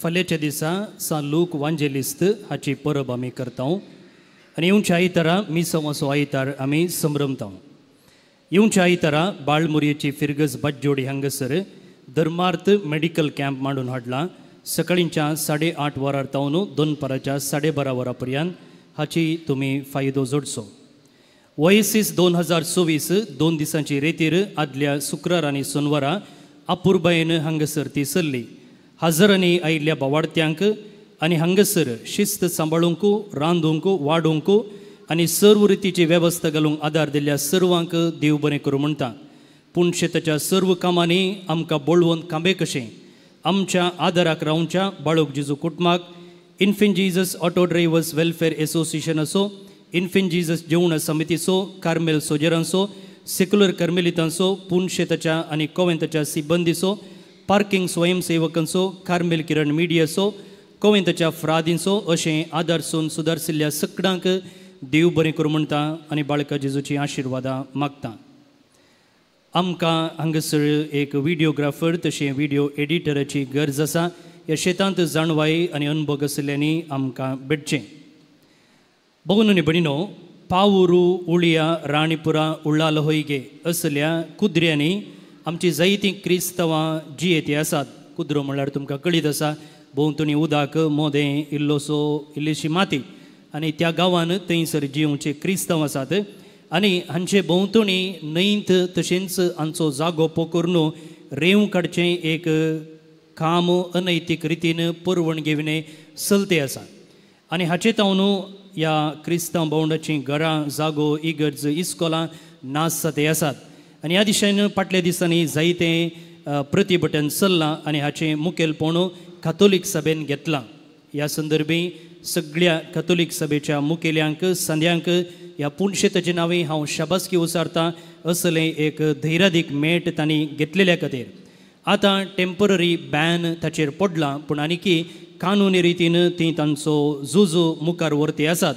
फाल्यांच्या दिसा सान लूक वांजेलिस्त हाची परब आमी करता आनी येवच्या आयतारा मिसवाचो आयतार आमी संभ्रमता. येवच्या आयतारा बाळमुरयेची फिरगज बाज्जोडी हांगासर धर्मार्थ मेडिकल कॅम्प मांडून हाडला. सकाळींच्या 8:30 वरार तावन दनपाराच्या 12:30 वरां पर्यंत हाची तुमी फायदो जोडचो. ओएसीस 2024 2 दिसांची रेतीर आदल्या शुक्रार आनी सोनवारा अपुरबायेन हांगासर ती सरली. हजारांनी आयिल्ल्या बावाडत्यांक आनी हांगासर शिस्त सांबाळूंक रांदूंक वाडूंक आनी सर्व रितीची वेवस्था घालूंक आदार दिल्ल्या सर्वांक देव बरें करूं म्हणटा. पूण शेताच्या सर्व कामांनी आमकां बळवंत कांबे कशें आमच्या आदाराक रावच्या बाळूक जेजू कुटुंबाक Infant Jesus auto drivers welfare एसोसिएशनाचो, infant Jesus जेवण समितीचो, कार्मेल सोजरांचो, सेक्युलर कर्मेलितांचो, पुनशेताच्या आनी कोवेंताच्या सिब्बंदीचो, पार्किंग स्वयंसेवकांचो, कार्मेल किरण मिडियाचो, कोवेंताच्या फ्रादींचो अशें आदार सून सुदारशिल्ल्या सगळ्यांक देव बरें करूं म्हणटा आनी बाळका जेजूची आशिर्वादां मागता. आमकां हांगासर एक व्हिडियोग्राफर तशें व्हिडियो एडिटराची गरज आसा. ह्या शेतांत जाणवाय आनी अनुभव आशिल्ल्यांनी आमकां भेटचें. भोवनूनी भणिनो पावुरू उळया राणीपुरा उळाल होयगे असल्या कुद्र्यांनी आमची जायतीं क्रिस्तांवां जियेती आसात. कुद्रो म्हणल्यार तुमकां कळीत आसा, भोंवतणी उदक मोदें इल्लोसो इल्लीशी माती आनी त्या गांवान थंयसर जियोवचे क्रिस्तांव आसात. आनी हांचे भोंवतणी न्हंयत तशेंच हांचो जागो पोकरून रेंव काडचें एक काम अनैतीक रितीन परवण घेवने चलते आसा. आनी हाचे तावन ह्या क्रिस्तांव भावंडाचीं घरां, जागो, इगर्ज, इस्कोलां नाश जाते आसात. आनी ह्या दिशेन फाटल्या दिसांनी जायतें प्रतिभटन चल्लां आनी हाचें मुखेलपण कातोलीक सभेन घेतलां. ह्या संदर्भी सगळ्या कातोलीक सभेच्या मुखेल्यांक, संद्यांक ह्या पुणशेताचे नांवे हांव शाबासकी उसारतां असलें एक धैर्यादीक मेट तांणी घेतलेल्या खातीर. आतां टेंपररी बॅन ताचेर पडलां, पूण आनीकी कानुनी रितीन ती तांचो जुजू मुखार व्हरती आसात.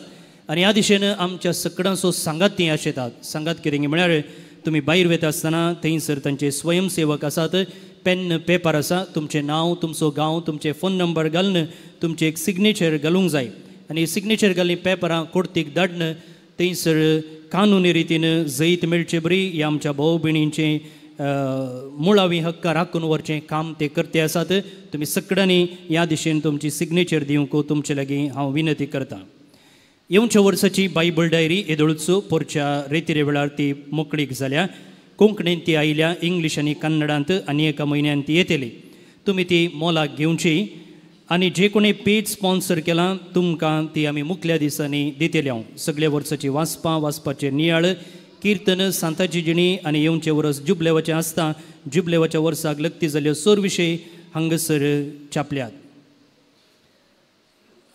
आनी ह्या दिशेन आमच्या सकडांचो सांगात ती आशेतात. सांगात कितें म्हळ्यार तुमी भायर वता आसतना थंयसर तांचे स्वयंसेवक आसात, पेन पेपर आसा, तुमचें नांव, तुमचो गांव, तुमचें फोन नंबर घालून तुमचें एक सिग्नेचर घालूंक जाय. आनी सिग्नेचर घालून पेपरां कोर्तीक धाडून थंयसर कानुनी रितीन जैत मेळचे बरी ह्या आमच्या भाव भयणींचें मुळावी हक्क राखून व्हरचें काम ते करते आसात. तुमी सगळ्यांनी ह्या दिशेन तुमची सिग्नेचर दिवंक तुमचे लागीं हांव विनंती करतां. येवच्या वर्साची बायबल डायरी येदोळचो पोरच्या रेतिरे वेळार ती मोकळीक जाल्या. कोंकणीन ती आयल्या, इंग्लीश आनी कन्नडांत आनी एका म्हयन्यान ती येतली. तुमी ती मोलाक घेवची आनी जे कोणी पेज स्पॉन्सर केलां तुमकां ती आमी मुखल्या दिसांनी दितले. हांव सगळ्या वर्साची वाचपां, वाचपाचे नियाळ, किर्तन, सांताची जिणी आनी येवचें वर्स जुबलेवाचें आसता, जुबलेवाच्या वर्साक लग्ती जाल्यो सोर विशय हांगासर छापल्यात.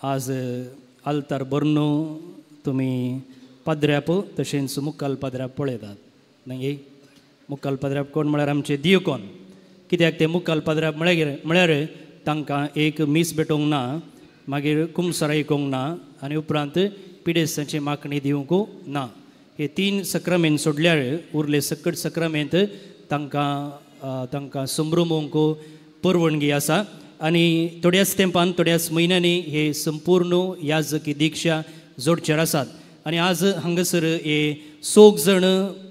आज आल्तार बर्नो तुमी पाद्र्याप तशेंच मुखाल पाद्र्याप पळयतात न्हय. मुखाल पाद्र्याप कोण म्हळ्यार आमचे दियोकोन. कित्याक ते मुखाल पाद्र्याप म्हळ्यार तांकां एक मीस भेटोवंक ना, मागीर कुमसार आयकोंक ना आनी उपरांत पिडेस्तांची मागणी दिवंक ना. हे तीन सक्रामेंत सोडल्यार उरले सकट सक्रामेंत तांकां तांकां संभ्रमोवंक परवणगी आसा. आनी थोड्याच तेंपान, थोड्याच म्हयन्यांनी हे संपूर्ण याजकी दिक्षा जोडचेर आसात. आनी आज हांगासर हे सोग जण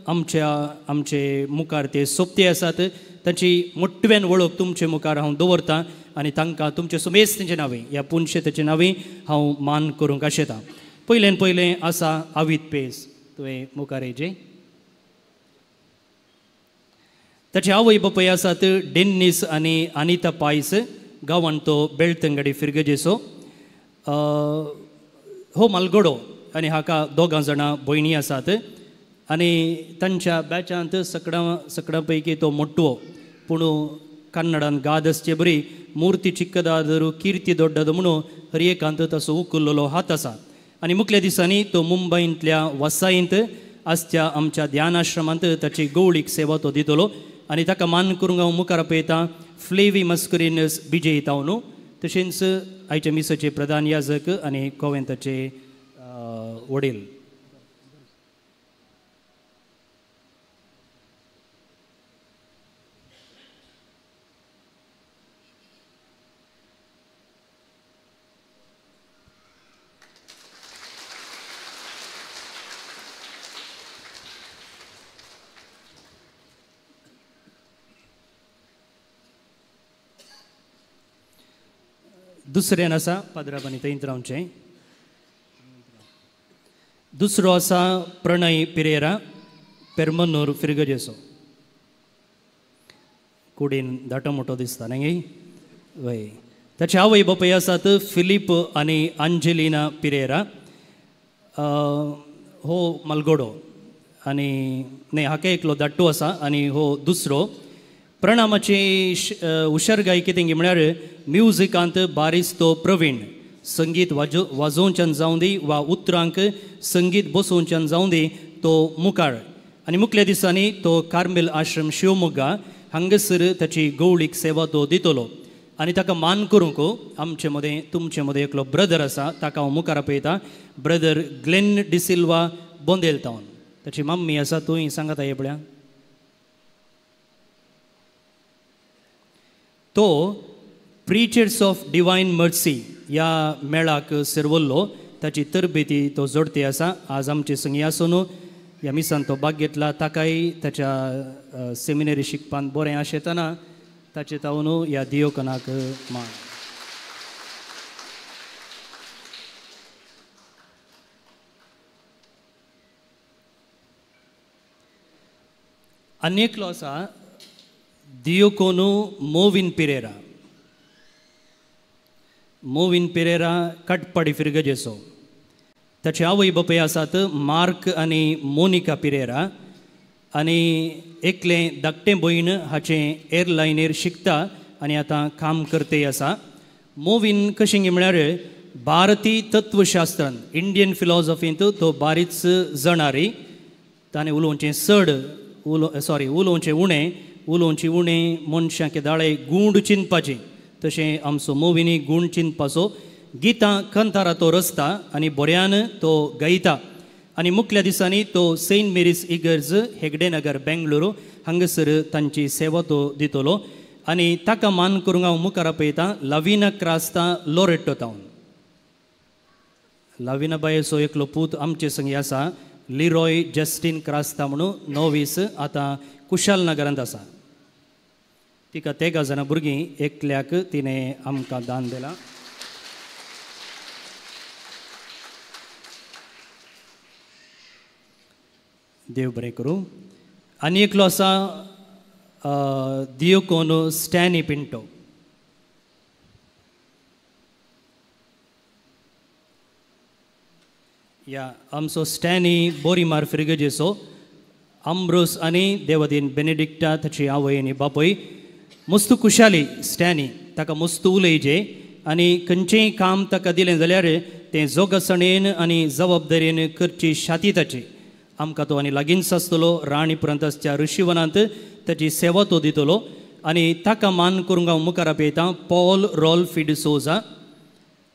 आमच्या आमचे मुखार ते सोबते आसात. तांची मोटव्यान वळख तुमचे मुखार हांव दवरतां आनी तांकां तुमचे सुमेस तेंचे नांवे, ह्या पुनशेताचे नांवे हांव मान करूंक आशेतां. पयल्यान पयलें आसा आवीत पेस, तुवें मुखार येजे. ताचे आवय बापूय आसात डेन्नीस आनी अनिता पायस, गांवान तो बेळतंगडी फिरगजेचो. हो मालगडो आनी हाका दोगां जाणां भयणी आसात आनी तांच्या बॅचांत सकडां पैकी तो मोटवो. पूण कन्नडान गाद आसचे बरी मूर्ती चिक्कदादरू किर्ती दोड्डादो म्हणून हर एकांत ताचो उखल्लेलो हात आसा. आनी मुखल्या दिसांनी तो मुंबयंतल्या वसायंत आसच्या आमच्या ध्यानाश्रमांत ताची गवळीक सेवा तो दितलो. आनी ताका मान करूंक हांव मुखार पळयतां फ्लेवी मस्करिनस बिजय तावनू, तशेंच आयच्या मिसाचे प्रधान याजक आनी कोवेंताचे वडील. दुसऱ्यान आसा पाद्राबानी थंयच रावचें. दुसरो आसा प्रणय पिरेरा, पेरमनूर फिरगजेचो. कुडीन धाटो मोटो दिसता न्हय वय. ताचे आवय बापूय आसात फिलीप आनी अंजेलिना पिरेरा. हो मालगोडो आनी न्हय हाका एकलो धाट्टो आसा आनी हो दुसरो. प्रणामाची हुशारगाय कितें म्हळ्यार म्युजिकांत बारीस तो प्रवीण, संगीत वाजोवच्यान जावं दी वा उतरांक संगीत बसोवच्यान जावं दी तो मुखार. आनी मुखल्या दिसांनी तो कार्मेल आश्रम शिवमोग्गा हांगासर ताची गवळीक सेवा तो दितलो. आनी ताका मान करूंक आमचे मदें तुमचे मदें एकलो ब्रदर आसा, ताका हांव मुखार आपयतां, ब्रदर ग्लेन डिसिल्वा बोंदेल तावन. ताची मम्मी आसा, तूं सांगात हे पळया. तो प्रिचर्स ऑफ डिवायन मर्सी ह्या मेळाक सेरवल्लो, ताची तरबेती तो जोडती आसा. आज आमचे संगी आसून ह्या मिसान तो भाग घेतला, ताकाय ताच्या सेमिनरी शिकपान बरें आशेतना ताचे तावन ह्या दियोकनाक मान. आनी एकलो आसा दियोकोनू मोविन पिरेरा. मोविन पिरेरा काटपाडी फिरगजेचो. ताचे आवय बापूय आसात मार्क आनी मोनिका पिरेरा आनी एकलें धाकटें भयण हाचें एअरलायनीर शिकता आनी आतां काम करतय आसा. मोविन कशें म्हळ्यार भारतीय तत्वशास्त्रान इंडियन फिलॉसॉफींत तो बारीच जणारी. ताणें उलोवचें चड उलोवचें उणें, उलोवचें उणें मनशां केदाळे गूंड चिंतपाचें, तशें आमचो मोविनी गूण चिंतपाचो. गितां कंतारा तो रचता आनी बऱ्यान तो गायता आनी मुखल्या दिसांनी तो सेंट मेरीज इगर्ज हेगडेनगर बेंगळुरू हांगासर तांची सेवा तो दितलो आनी ताका मान करूंक हांव मुखार आपयतां लाविना क्रास्ता लोरेट्टो तावन. लाविना बायेचो एकलो पूत आमचे संगी आसा लिरॉय जस्टीन क्रास्ता म्हणून नोवीस आतां कुशाल नगरांत आसा. तिका तेगा जाणां भुरगीं एकल्याक तिणें आमकां दान दिलां. देव बरें करूं. आनी एकलो आसा दियोकोनो स्टॅनी पिंटो. या आमचो स्टॅनी बोरीमार फिरगजेचो. आम्ब्रोस आनी देवदीन बेनेडिक्टा ताची आवय आनी बापूय. मस्त खुशाली स्टॅनी, ताका मस्त उलयजे आनी खंयचेंय काम ताका दिलें जाल्यार तें जोगासणेन आनी जबाबदारेन करची शाती ताची. आमकां तो आनी लागींच आसतलो राणी प्रांताच्या ऋषीवनांत ताची सेवा तो दितलो आनी ताका मान करूंक हांव मुखार आपयतां पॉल रॉल्फी डिसोजा.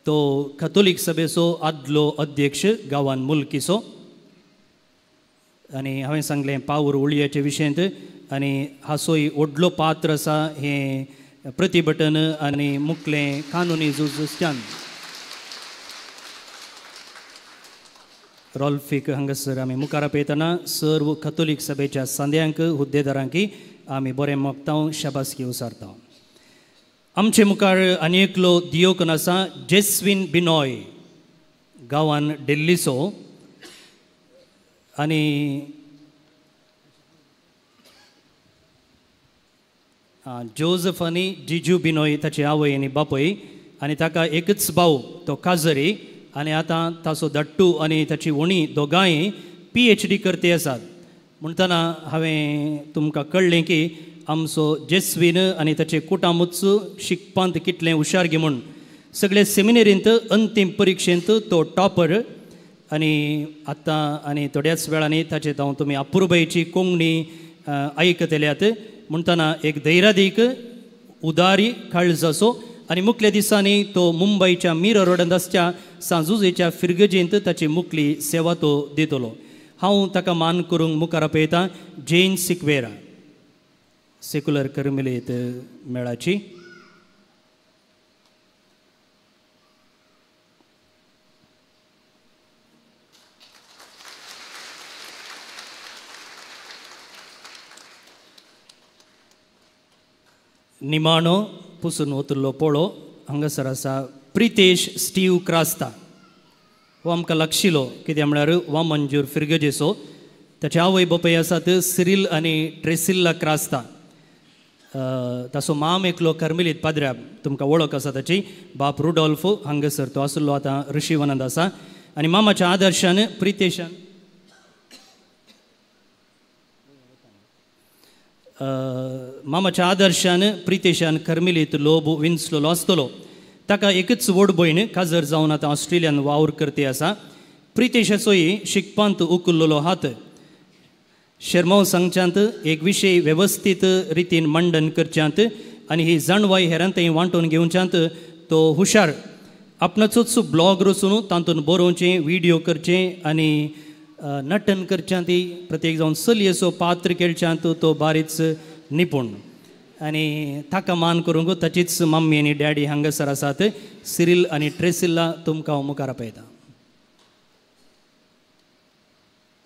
तो कथोलीक सभेचो आदलो अध्यक्ष गांवान मुल्कीचो आनी हांवें सांगलें पावर उळयाचे विशयांत आनी हाचोय व्हडलो पात्र आसा हें प्रतिभटन आनी मुखलें कानुनी झुजच्यान. रॉल्फीक हांगासर आमी मुखार आपयतना सर्व कथोलीक सभेच्या सांद्यांक हुद्देदारांकी आमी बरें मोगता शाबासकी उसारता. आमचे मुखार आनी एकलो दियोकन आसा जेस्विन बिनॉय गांवान दिल्लीचो आनी जोजफ आनी जिजू बिनॉय ताची आवय आनी बापूय आनी ताका एकच भाव तो काजरी आनी आतां ताचो धाट्टू आनी ताची व्हणी दोगांय PhD करते आसात. म्हणटना हांवें तुमकां कळ्ळें की आमचो जेस्विन आनी ताचे कुटामूच शिकपांत कितलें हुशार गे म्हूण. सगळे सेमिनेरींत अंतीम परिक्षेंत तो टॉपर आनी आतां आनी थोड्याच वेळांनी ताचे हांव तुमी अपुरबायेची कोंकणी आयकतल्यात. म्हणटना एक धैर्यादीक उदारी काळजाचो आनी मुखल्या दिसांनी तो मुंबयच्या मिरा रोडांत आसच्या सांजुजेच्या फिरगजेंत ताची मुखली सेवा तो दितलो. हांव ताका मान करूंक मुखार आपयतां जेन सिक्वेरा सेक्युलर करमिलेत मेळाची. निमाणो पुसून वतलो पोळो हांगासर आसा प्रितेश स्टीव क्रास्ता. हो आमकां लागशिलो कित्याक म्हळ्यार वामनजूर फिरगजेचो. ताचे आवय बापूय आसात सिरील आनी ट्रेसिल्ला क्रास्ता. ताचो माम एकलो कर्मेलीत पाद्र्याब तुमकां वळख आसा ताची, बाप रुडॉल्फ हांगासर तो आसलो आतां ऋषीवनांत आसा आनी मामाच्या आदर्शान प्रितेशान मामाच्या आदर्शान प्रितेशान कर्मेलीत लोब विंचलेलो आसतलो. ताका एकच व्हड भयण काजर जावन आतां ऑस्ट्रेलियान वावर करती आसा. प्रितेशाचोय शिकपांत उखल्लेलो हात. शेरमांव सांगच्यांत एक विशय वेवस्थीत रितीन मांडण करच्यांत आनी ही जाणवाय हेरांतय वांटून घेवच्यांत तो हुशार. आपणाचोच ब्लॉग रचून तातूंत बरोवचें, व्हिडियो करचें आनी नटन करच्यांत प्रत्येक जावन चलयेचो पात्र खेळच्यांत तो बारीच निपूण आनी ताका मान करूंक ताचीच मम्मी आनी डॅडी हांगासर आसात. सिरील आनी ट्रेसिल्ला तुमकां हांव मुखार आपयतां.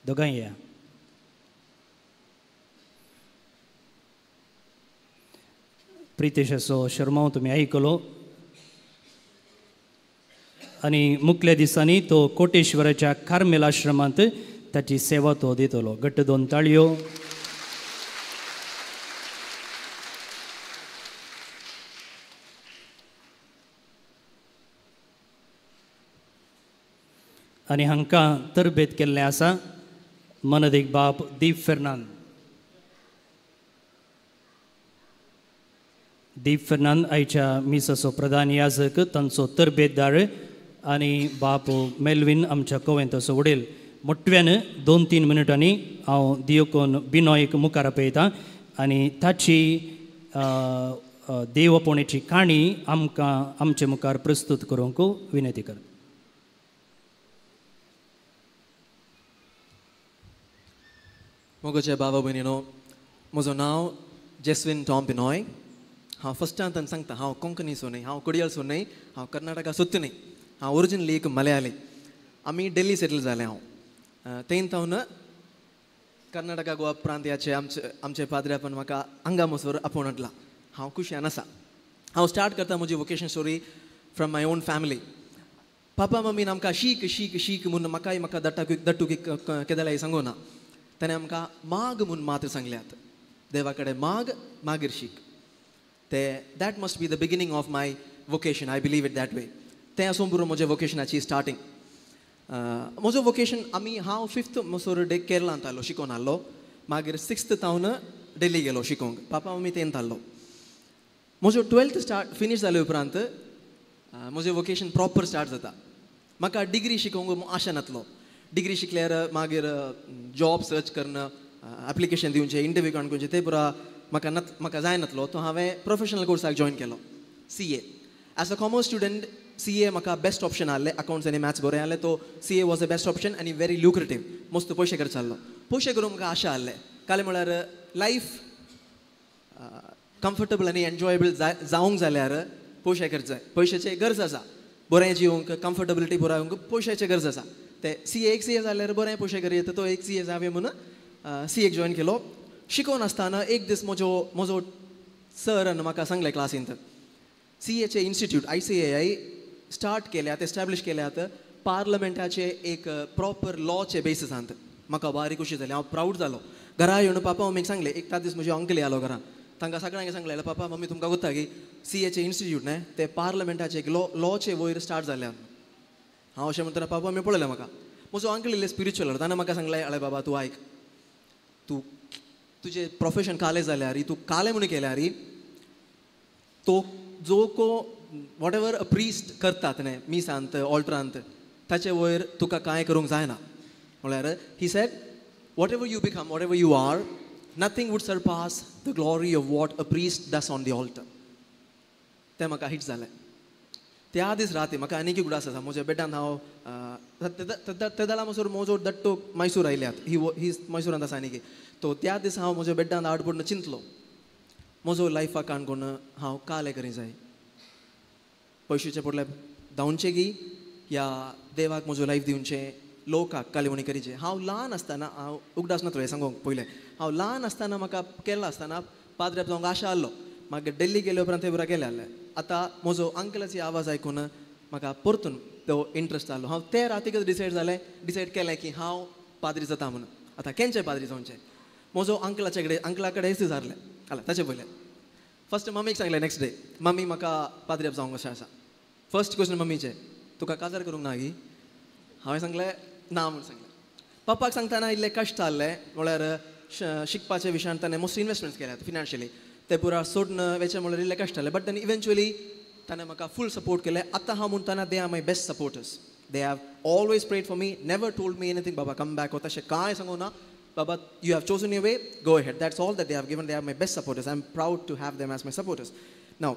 दोगांय या. प्रितेशाचो शर्मांव तुमी आयकलो आनी मुखल्या दिसांनी तो कोटेश्वराच्या कार्मेल आश्रमांत ताची सेवा तो दितलो. घट्ट दोन ताळयो. आनी हांकां तरबेत केल्लें आसा मनदीक बाप दीप फेर्नांद. दीप फेर्नांद आयच्या मिसाचो प्रधान याजक, तांचो तरबेतदार आनी बाप मेल्विन आमच्या कोवेंताचो वडील. मोटव्यान 2-3 मिनटांनी हांव दियोकोन बिनोयक मुखार आपयता आनी ताची देवपोणेची काणी आमकां आमचे मुखार प्रस्तुत करूंक विनंती करता. मोगोचे बाबा भयणीनो, म्हजो नांव जेस्विन टॉम बिनॉय. हांव फस्टान सांगता, हांव कोंकणीचो न्हय, हांव कोडियलचो न्हय, हांव कर्नाटका सुत्त न्हय, हांव ओरिजिनली एक मलयाली. आमी दिल्ली सेटल जाले. हांव तेन तावन कर्नाटका गोवा प्रांत्याचे आमचे आमचे पाद्र्यापण म्हाका हांगा मसोर आपोवन हाडला. हांव खुशयान आसा. हांव स्टार्ट करता म्हजी vocation story from my own family. पापा मम्मीन आमकां शीक शीक शीक म्हूण म्हाकाय म्हाका दट्टू केदलाय सांगू ना. ताणें आमकां माग म्हूण मात्र सांगल्यात, देवा कडेन माग मागीर शीक. ते that must be the beginning of my vocation. I believe it that way. तें आसूं पुरो म्हज्या वोकेशनाची स्टार्टींग. म्हजो वोकेशन आमी हांव 5th मसोर डे केरळांत आयलो शिकोवन आसलो. मागीर 6th तावन दिल्ली गेलो शिकोवंक. पापा मम्मी तेन थारलो. म्हजो 12th start finish जाले उपरांत म्हजें वोकेशन प्रॉपर स्टार्ट जाता. म्हाका डिग्री शिकोवंक आशा नातलो. डिग्री शिकल्यार मागीर जॉब सर्च करून एप्लिकेशन दिवचें, इंटरव्यू काडून तें पुरा म्हाका म्हाका जाय नातलो. तो हांवें प्रोफेशनल कोर्साक जॉयन केलो, CA. As a commerce student CA म्हाका बेस्ट ऑप्शन आहलें. अकावंट्स आनी मॅथ्स बरें आहलें, तो CA was a best option आनी व्हेरी ल्युक्रेटीव. मस्त पयशे करचो आहलो. पयशे करूंक म्हाका आशा आहलें. कालें म्हळ्यार लायफ कम्फर्टेबल आनी एन्जॉयेबल जावंक जाल्यार पयशे करचे जाय. पयशाची गरज आसा. बरें जिवंक, कम्फर्टेबिलिटी पुराय येवंक पयशाची गरज आसा. ते CA एक CA जाल्यार बरें पयशे करी येता, तो एक CA जावया म्हणून CA join केलो. शिकोवन आसतना एक दीस म्हजो म्हजो सरान म्हाका सांगलें क्लासींत, CAचे इन्स्टिट्यूट ICAI start केल्यात, एस्टॅब्लीश केल्यात पार्लमेंटाचे एक प्रॉपर लॉचे बेसिसांत. म्हाका बारी खुशी जाली, हांव प्रावड जालो. घरा येवन पापा मम्मीक सांगलें. एक तात दीस म्हजे अंकल आयलो घरा, तांकां सगळ्यांक सांगलें, पापा मम्मी तुमकां गोत्ता की CAचे इन्स्टिट्यूट न्हय ते पार्लमेंटाचे एक लॉचे वयर स्टार्ट जाल्या. हांव अशें म्हणटना पापा मम्मी पळयलें म्हाका. म्हजो अंकल इल्ले स्पिरिच्युअल, ताणें म्हाका सांगलें, अळे बाबा तूं आयक, तूं तुजें प्रोफेशन कालें जाल्यार, तूं कालें म्हणून केल्यार तो जो को what ever a priest करतात न्हय मिसांत ऑल्टरांत, ताचे वयर तुका कांय करूंक जायना. म्हळ्यार he said whatever you become, whatever you are, nothing would surpass the glory of what a priest does on the altar. तें म्हाका हिट जालें. त्या दीस राती म्हाका आनीक उगडास आसा. म्हज्या बेटान हांव तेदाला मसोर म्हजो दट्टो मैसूर आयल्यात, ही ही मैसुरांत आसा आनीक. तो त्या दीस हांव म्हज्या बेटान आड पडून चिंतलो, म्हजो लायफाक काणकोण हांव कालें करी जाय, पयशेचे पडले धांवचे की या देवाक म्हजो लायफ दिवचें, लोकाक कालेवणी करीचें. हांव ल्हान आसतना, हांव उगडास नातलो हें सांगूंक पयलें, हांव ल्हान आसतना म्हाका केरळा आसतना पाद्र्याप जावंक आशा आहलो. मागीर दिल्ली गेले उपरांत ते पुरा केलें आहलें. आतां म्हजो अंकलाची आवाज आयकून म्हाका परतून तो इंट्रस्ट जालो. हांव ते रातीकच डिसायड जालें, डिसायड केलें की हांव पाद्री जाता म्हणून. आतां केंचे पाद्री जावचें, म्हजो अंकलाचे कडेन अंकला कडेन विचारलें आला ताचे पयलें फर्स्ट मम्मीक सांगलें. नेक्स्ट डे मम्मी म्हाका पाद्र्याप जावंक अशें आसा. फर्स्ट क्वेश्चन मम्मीचें, तुका काजार करूंक ना गी? हांवें सांगलें ना म्हूण सांगलें. पप्पाक सांगतना इल्लें कश्ट आहलें, म्हळ्यार शिकपाच्या विशयान ताणें मोस्ट इनवेस्टमेंट्स केल्यात फिनान्शियली, ते पुरा सोडून वेचें म्हळ्यार इल्लें कश्ट आहलें. बट then eventually ताणें म्हाका फूल सपोर्ट केलें. आतां हांव म्हणटना they are my best supporters. They have always prayed for me, never told me anything, Baba come back तशें कांय सांगूं ना. Baba you have chosen your way, go ahead. That's all that they have given. They are my best supporters. I am proud to have them as my supporters. Now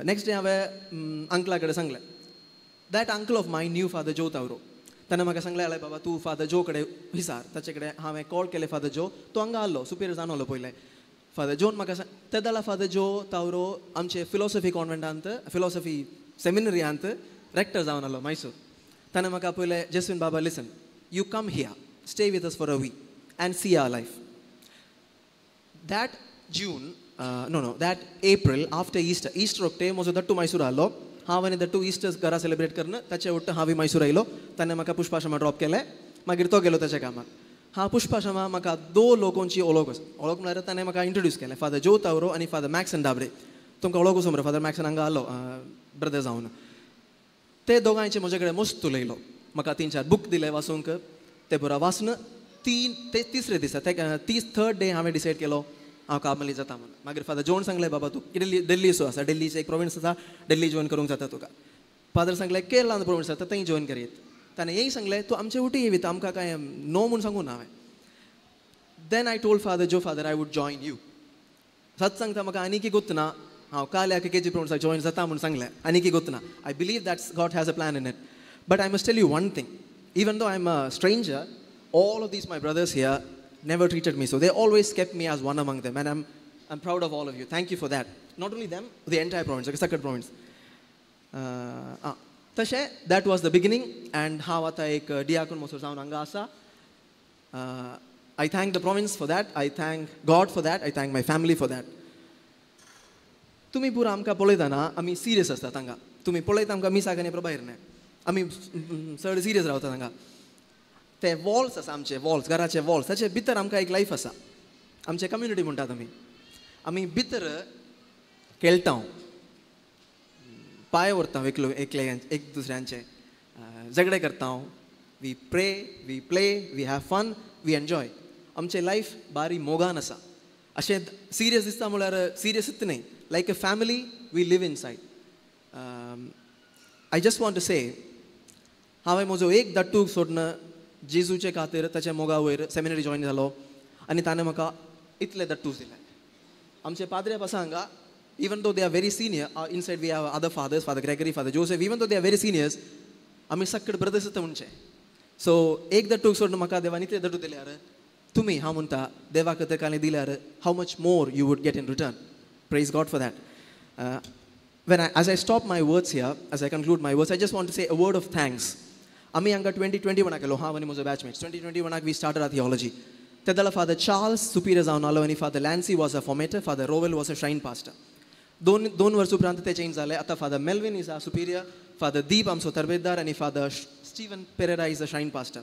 next day हांवें अंकला कडेन सांगलें. That uncle of my new father Joe Tauro. ताणें म्हाका सांगलें, अरे बाबा तूं father जो कडेन विचार. ताचे कडेन हांवें कॉल केलें फादर जो, तो हांगा आहलो, सुपिरियर जावन आहलो पयलें. फादर जोन म्हाका सांग, ते जाल्यार फादर जो तावरो आमचे फिलॉसॉफी कॉन्वेंटांत, फिलॉसॉफी सेमिनरियांत रेक्टर जावन आहलो मैसूर. ताणें म्हाका पयलें, जेस्विन बाबा listen, you come here, stay with us for a week and see our life. That June, that April after Easter, Easter ओक्टे म्हजो दट्टू मैसूर आहलो. हांव आनी दट्टू इस्टर घरा सेलिब्रेट करून ताचे उट्ट हांव मैसूर आयलो. ताणें म्हाका पुष्पाश्रमा ड्रॉप केलें. मागीर तो गेलो ताच्या कामाक. हांव पुष्पाश्रमा म्हाका दोन लोकांची ओळख आसा. ओळख म्हळ्यार ताणें म्हाका इंट्रोड्यूस केलें, फादर जो तावरो आनी फादर मॅक्सन दाबडे. तुमकां ओळख आसा मरे, फादर मॅक्सन हांगा आहलो ब्रदर जावन. ते दोगांयचे म्हजे कडेन मस्त उलयलो. म्हाका 3-4 बूक दिले वाचूंक, ते पुरा वाचून 3 ते तिसरे दिसा थर्ड डे हांवें डिसायड केलो हांव कार्मेली जाता म्हणून. मागीर फादर जोन सांगलें, बाबा तूं कितें दिल्ली सो आसा, दिल्लीचें एक प्रोविन्स आसा, दिल्ली जॉयन करूंक जाता तुका. फादर सांगलें केरळान प्रोविन्स आसा थंय जॉयन करीत. ताणें हेंय सांगलें तूं आमचे उटी येवीत, आमकां कांय नो म्हूण सांगू ना हांवें. Then I told father Joe, father I would join you. सत सांगता म्हाका आनी की गोत ना, हांव काल के जी प्रोविन्साक जॉयन जाता म्हूण सांगलें, आनी की गोत ना. I believe that's God has a plan in it. But I must tell you one thing, even though I am a stranger, all of these my brothers here never treated me so. They always kept me as one among them, and I'm proud of all of you. Thank you for that. Not only them, the entire province, okay, Sakkad province. Tashe, that was the beginning, and हांव आतां एक डियाकून मोसोर जावन हांगा आसा. I thank the province for that. I thank God for that. I thank my family for that. तुमी पुरा आमकां पळयतना आमी सिरियस आसतात हांगा. तुमी पळयता आमकां मिसाक आनी प्रभायर न्हय, आमी चड सिरियस रावतात हांगा. ते वॉल्स आसा आमचे, वॉल्स, घराचे वॉल्स, ताचे भितर आमकां एक लायफ आसा. आमचे कम्युनिटी म्हणटात आमी. आमी भितर खेळटा, पांय व्हरता एकलो एकले एक दुसऱ्यांचे, झगडे करता, we pray, we play, we have fun, we enjoy. आमचें लायफ बारी मोगान आसा. अशें सिरियस दिसता म्हळ्यार सिरियसूच न्हय, like a family we live inside. I just want to say, हांवें म्हजो एक दाट्टूक सोडून जेजूचे खातीर ताच्या मोगा वयर सेमिनरी जॉयन जालो आनी ताणें म्हाका इतले दट्टूस दिले. आमचे पाद्रे आसा हांगा, even though they are very senior, inside we have other fathers, Father Gregory, Father Joseph, even though they are very seniors, आमी सक्कड ब्रदर्स म्हणचे. सो एक दट्टूक सोडून म्हाका देवान इतले दट्टू दिल्यार, तुमी हांव म्हणटा देवा खातीर कांय दिल्यार, how much more you would get in return. Praise God for that. As I stop my words here, as I conclude my words, I just want to say a word of thanks. आमी हांगा 2021 केलो, हांव आनी म्हजो batchmates. 2021 we started our theology. तेदला father Charles Superior जावन आलो आनी father Lancy was a formator, father Rowell was a shrine pastor. दोन वर्स उपरांत ते चेंज जाले. आतां father Melvin is a superior, father Deep आमचो तरबेदार आनी father Steven Pereira is a shrine pastor.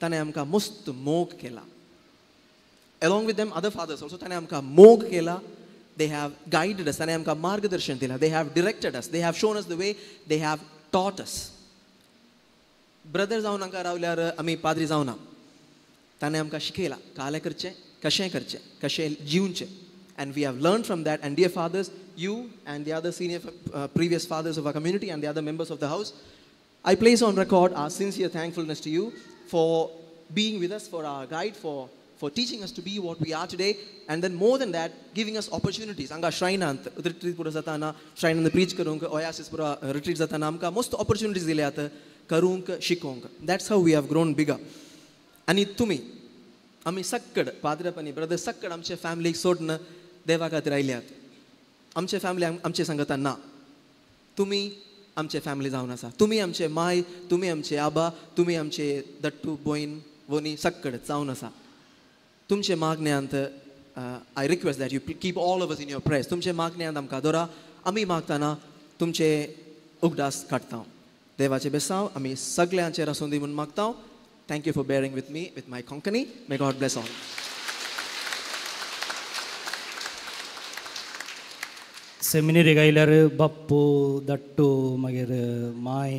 ताणें आमकां मस्त मोग केला. Along with them other fathers also, ताणें आमकां मोग केला. They have guided us, ताणें आमकां मार्गदर्शन दिलां. They have directed us, they have shown us the way, they have taught us. Brother जावन हांगा रावल्यार आमी पाद्री जावना. ताणें आमकां शिकयलां कालें करचें, कशें करचें, कशें जिवचें. And we have learn from that. And dear fathers, you and the other senior previous fathers of our community and the other members of the house, I place on record our sincere thankfulness to you for being with us, for our guide, for teaching us to be what we are today, and then more than that, giving us opportunities. Anga shrine retreat pura zatana, shrine preach karunk, oasis pura retreat zatana, amka most opportunities dilyat karunk, shikonk. That's how we have grown bigger. Ani tumi, ami sakkad, padrapani, brother sakkad, amche family sodna, deva खातीर आयल्यात. आमचे family आमचे सांगता ना, तुमी आमचे family जावन आसा, तुमी आमचे माय, तुमी आमचे आबा, तुमी आमचे दट्टू बोयन वोनी सक्कड जावन आसा. तुमचे मागण्यांत I request that you keep all of us in your prayers. तुमचे मागण्यांत आमकां दवरा. आमी मागतना तुमचे उगडास काडटा. देवाचे बेसांव आमी सगळ्यांचेर आसूं दी म्हूण मागता. Thank you for bearing with me with my Konkani. May God bless all. सेमिनरीक आयल्यार बाप्पू दाट्टू मागीर माय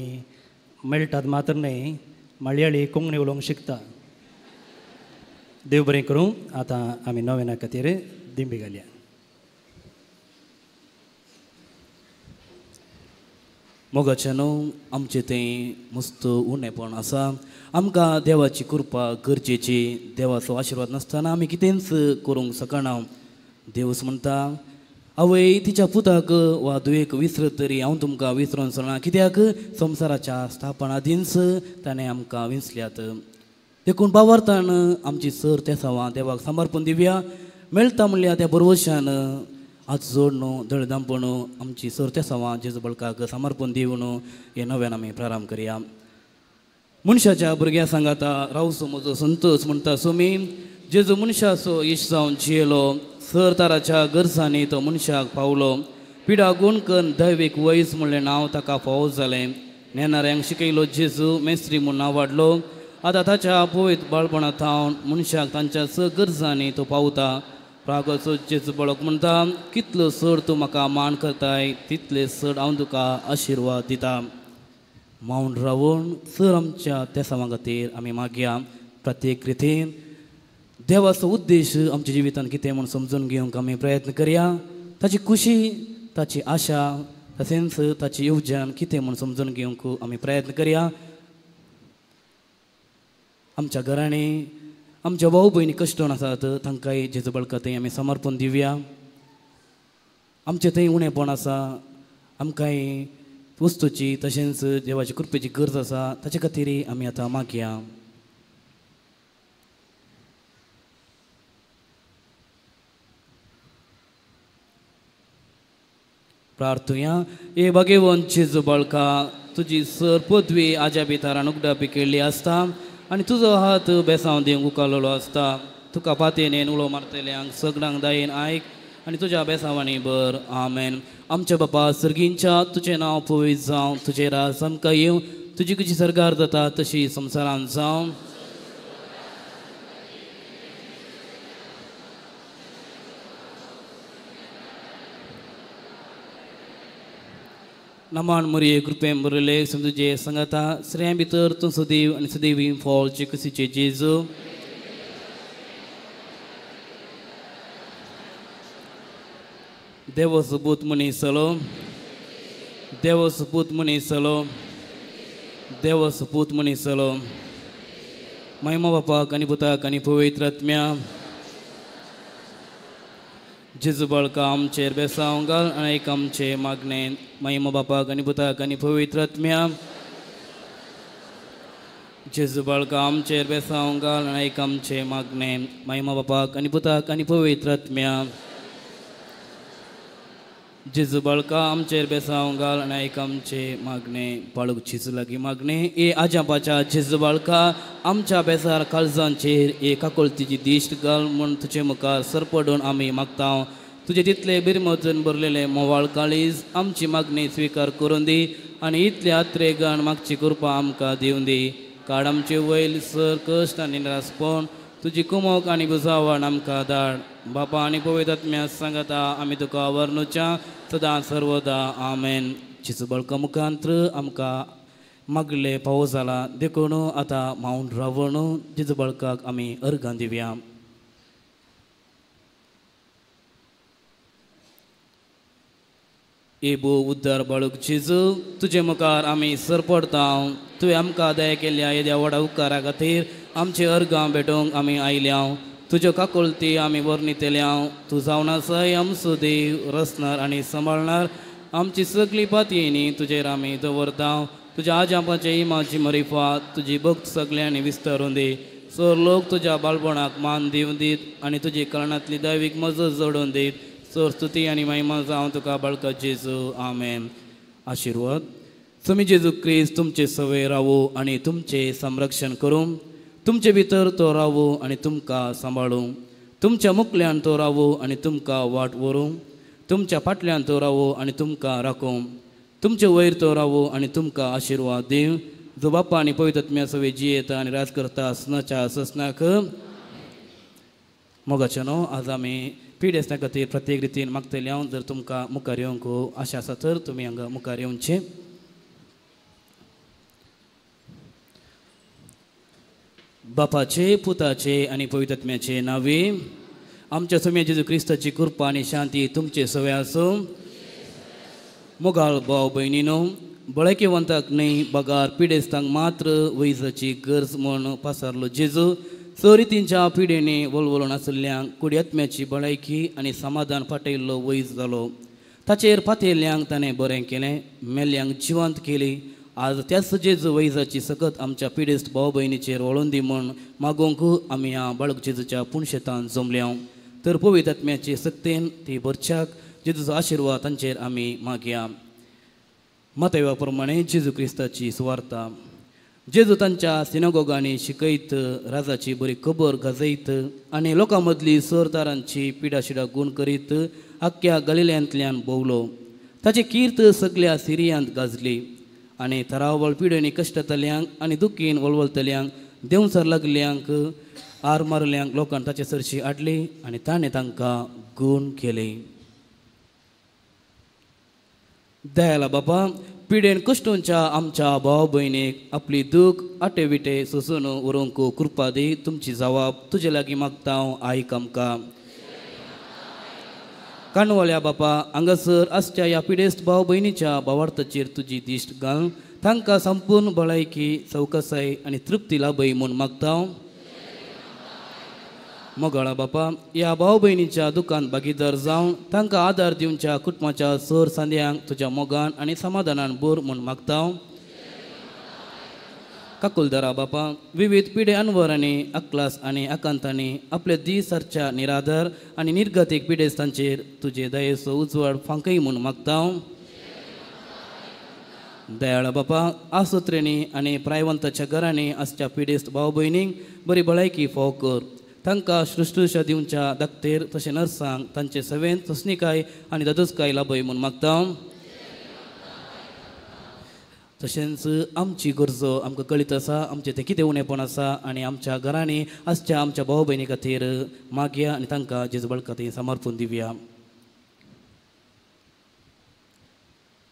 मेळटात मात्र न्हय, मलयाळी कोंकणी उलोवंक शिकता. देव बरें करूं. आतां आमी नवेना खातीर दिंबी घालया. मोगाचें न्हू आमचें थंय मस्त उणेपण आसा. आमकां देवाची कृपा गरजेची. देवाचो आशिर्वाद नासतना आमी कितेंच करूंक शकना. देवूच म्हणटा, आवय तिच्या पुताक वा धुवेक विसरत तरी हांव तुमकां विसरून सोडना, कित्याक संवसाराच्या स्थापना आदींच ताणें आमकां विंचल्यात. देखून बावार्थान आमची सर तेसांवां देवाक समर्पण दिवया. मेळटा म्हणल्यार त्या बरवशान आज जोड न्हू दळदांपण आमची सर तेसांवां जेजू बळकाक समर्पण दिवन हे नव्यान आमी प्रारंभ करया. मनशाच्या भुरग्या सांगाता रावचो म्हजो संतोष म्हणटा सोमी. जेजू मनशाचो इश्ट जावन जियेलो, सर ताराच्या गरजांनी तो मनशाक पावलो. पिडा गुणकन दैवीक वैज म्हणलें नांव ताका फावो जालें. नेणाऱ्यांक शिकयलो जेजू, मेस्त्री म्हूण नांव वाडलो. आतां ताच्या पवित्र बाळपणा थावन मनशाक तांच्या स गरजांनी तो पावता. रागाचो जेजू बळक म्हणटा, कितलो चड तूं म्हाका मान करताय तितले चड हांव तुका आशिर्वाद दिता. मावन रावून सर आमच्या तेसांवा खातीर आमी मागया. प्रत्येक रितीन देवाचो उद्देश आमच्या जिवितांत कितें म्हूण समजून घेवंक आमी प्रयत्न करया. ताची खुशी, ताची आशा, तशेंच ताची येवजण कितें म्हूण समजून घेवंक आमी प्रयत्न करया. आमच्या घरांनी आमच्या भाव भयणी कश्टोन आसात तांकांय जेजू बाळका थंय आमी समर्पण दिवया. आमचें थंय उणेपण आसा, आमकांय वस्तूची तशेंच देवाची कृपेची गरज आसा, ताचे खातीर आमी आतां मागया. प्रार्थुया. ए भगवंत जेजू बाळका, तुजी सर पदवी आज्या भितरान उगडापी केल्ली आसता आनी तुजो हात बेसांव दिवंक उखललो आसता. तुका पातयेन उलो मारतल्यांक सगळ्यांक दायेन आयक आनी तुज्या बेसांवांनी बर. आमेन. आमच्या बापा सर्गींच्या, तुजें नांव पवित्र जावं, तुजें राज आमकां येवं, तुजी कशी सरकार जाता तशी संवसारांत जावं. नमान मरिये कृपेन भरिल्ले, तुजे संगता स्त्रियां भितर तूं सदैव आनी सदैवी फॉल कुशीचे जेजू. देव सुपूत मनीस जालो, देव सुपूत मनीस जालो, देव सुपूत मनीस जालो. महिमा बापाक आनी पुताक आनी पवित्र आत्म्या. जेजू बाळका आमचेर बेसांव घाल आनी एक आमचे मागणें. महिमा बापाक आनी पुताक आनी पवित्र आत्म्या. जेजू बाळका आमचेर बेसांव घाल आनी एक आमचे मागणें. महिमा बापाक आनी पुताक आनी पवित्र आत्म्या. जेजू बाळका आमचेर बेसांव घाल आनी एक आमचे मागणें. बाळूक जेजू लागीं मागणें. ए आज्यापाच्या जेजू बाळका, आमच्या बेसार काळजांचेर ए काकोळतीची दिश्ट घाल म्हूण तुजे मुखार सरपडून आमी मागता. तुजे तितले बिरमतून भरलेले मोवाळ काळीज आमची मागणी स्विकार करून दी आनी इतले आत्रेगान मागची कृपा आमकां दिवन दी. काड आमचे वयल सर कश्ट आनी निरासपण, तुजी कुमोक आनी बुजावण आमकां धाड. बापा आनी पवित्र आत्म्या सांगता आमी तुका वर्णुच्या सदां सर्वदा. आमेन. जेजू बाळका मुखांत्र आमकां मागले पावो जाला, देखून आतां मावन रावण जेजू बाळकाक आमी अर्गां दिवया. एबो उद्दार बाळूक जेजू, तुजे मुखार आमी सरपडता. तुवें आमकां दया केल्ल्या येद्या व्हडा उपकारा खातीर आमचे अर्गां भेटोवंक आमी आयल्या. तुज्यो काकुळती आमी वर्णितल्या. तूं जावन आसाय आमचो देव, रचणार आनी सांबाळणार. आमची सगळी पातयेनी तुजेर आमी दवरता. तुज्या आजापाचे इमाची मरिफात तुजी भक्त सगल्यांनी विस्तारून दी. सर लोक तुज्या बाळपणाक मान दिवन दीत आनी तुजी करणांतली दैवीक मजत जोडून दीत. सर स्तुती आनी महिमा जावं तुका बाळका जेजू. आमेन. आशिर्वाद. स्वामी जेजू क्रिस्त तुमचे सवय रावो आनी तुमचें संरक्षण करूं. तुमचे भितर तो रावो आनी तुमकां सांबाळूं. तुमच्या मुखल्यान तो रावो आनी तुमकां वाट व्हरूं. तुमच्या फाटल्यान तो रावो आनी तुमकां राखूं. तुमचे वयर तो रावो आनी तुमकां आशिर्वाद दिवं. जो बापा आनी पवित्र आत्म्या सवय जियेता आनी राज करता सनाच्या ससनाक. मोगाचे न्हू, आज आमी पिडेस्तां खातीर प्रत्येक रितीन मागतले. हांव जर तुमकां मुखार येवंक आशा आसा तर तुमी हांगा मुखार येवचें. बापाचे, पुताचे आनी पवित्र आत्म्याचे नांवे आमच्या स्वामी जेजू क्रिस्ताची कृपा आनी शांती तुमचे सवय आसूं. मोगाळ भाव भयणीनो, बळकेवंताक न्हय बगार पिडेस्तांक मात्र वैजाची गरज म्हूण पासारलो जेजू सरितींच्या पिडेनी वळवळून आशिल्ल्यांक कुडी आत्म्याची भलायकी आनी समाधान फाटयल्लो वैज जालो. ताचेर पातयेल्ल्यांक ताणें बरें केलें, मेल्ल्यांक जिवंत केली. आज त्याच जेजू वैजाची सकत आमच्या पिडेस्त भाव भयणीचेर वळून दी म्हूण मागूंक आमी ह्या बाळक जेजूच्या पुणशेतान जमल्या. तर पवित्र आत्म्याचे सक्तेन ती भरच्याक जेजूचो आशिर्वाद तांचेर आमी मागया. मतवा प्रमाणे जेजू क्रिस्ताची सुवार्ता. जेजू तांच्या सिनागोगांनी शिकयत, राजाची बरी खबर गाजयत आनी लोकां मदली सरदारांची पिडाशिडा गूण करीत आख्ख्या गलिल्यांतल्यान भोंवलो. ताची कीर्त सगल्या सिरियांत गाजली आनी थरावळ पिडेनी कश्टतल्यांक आनी दुखीन वळवळतल्यांक देंवचार लागल्यांक आर मारल्यांक लोकांक ताचे सरशी हाडली आनी ताणें तांकां गूण केले. दयाला बापा, पिडेन कश्टूंच्या आमच्या भाव भयणीक आपली दूख आटे विटे सोसून व्हरूंक कृपा दी. तुमची जवाब तुजे लागीं मागता हांव, आयक आमकां. काणवाल्या बापा, हांगासर आसच्या ह्या पिडेस्त भाव भयणीच्या भावार्थाचेर तुजी दिश्ट घाल, तांकां संपूर्ण भलायकी, चवकसाय आनी तृप्ती लाभय म्हूण मागता. मोगाळा बापा, ह्या भाव भयणीच्या दुकान भागीदार जावन तांकां आदार दिवच्या कुटुंबाच्या सर सांद्यांक तुज्या मोगान आनी समाधानान भर म्हूण मागता. काकुलदारा बापा, विविध पिडे अनवरांनी, अक्लास आनी आकांतांनी आपले दीस सारच्या निराधार आनी निर्गतीक पिडेस्तांचेर तुजे दयेचो उजवाड फांकय म्हूण मागता. दयाळा बापा, आसोत्रेणी आनी प्रायवंताच्या घरांनी आसच्या पिडेस्त भाव भयणींक बरी भलायकी फाव कर. तांकां शुश्रूषा दिवच्या दाक्तेर तशें नर्सांक तांचे सेवेंत सोंसणीकाय आनी दादोसकाय लाभय म्हूण मागता. तशेंच आमची गरजो आमकां कळीत आसा, आमचें तें कितें उणेपण आसा आनी आमच्या घरांनी आसच्या आमच्या भाव भयणी खातीर मागया आनी तांकां जेजू बळका थंय समर्पून दिवया.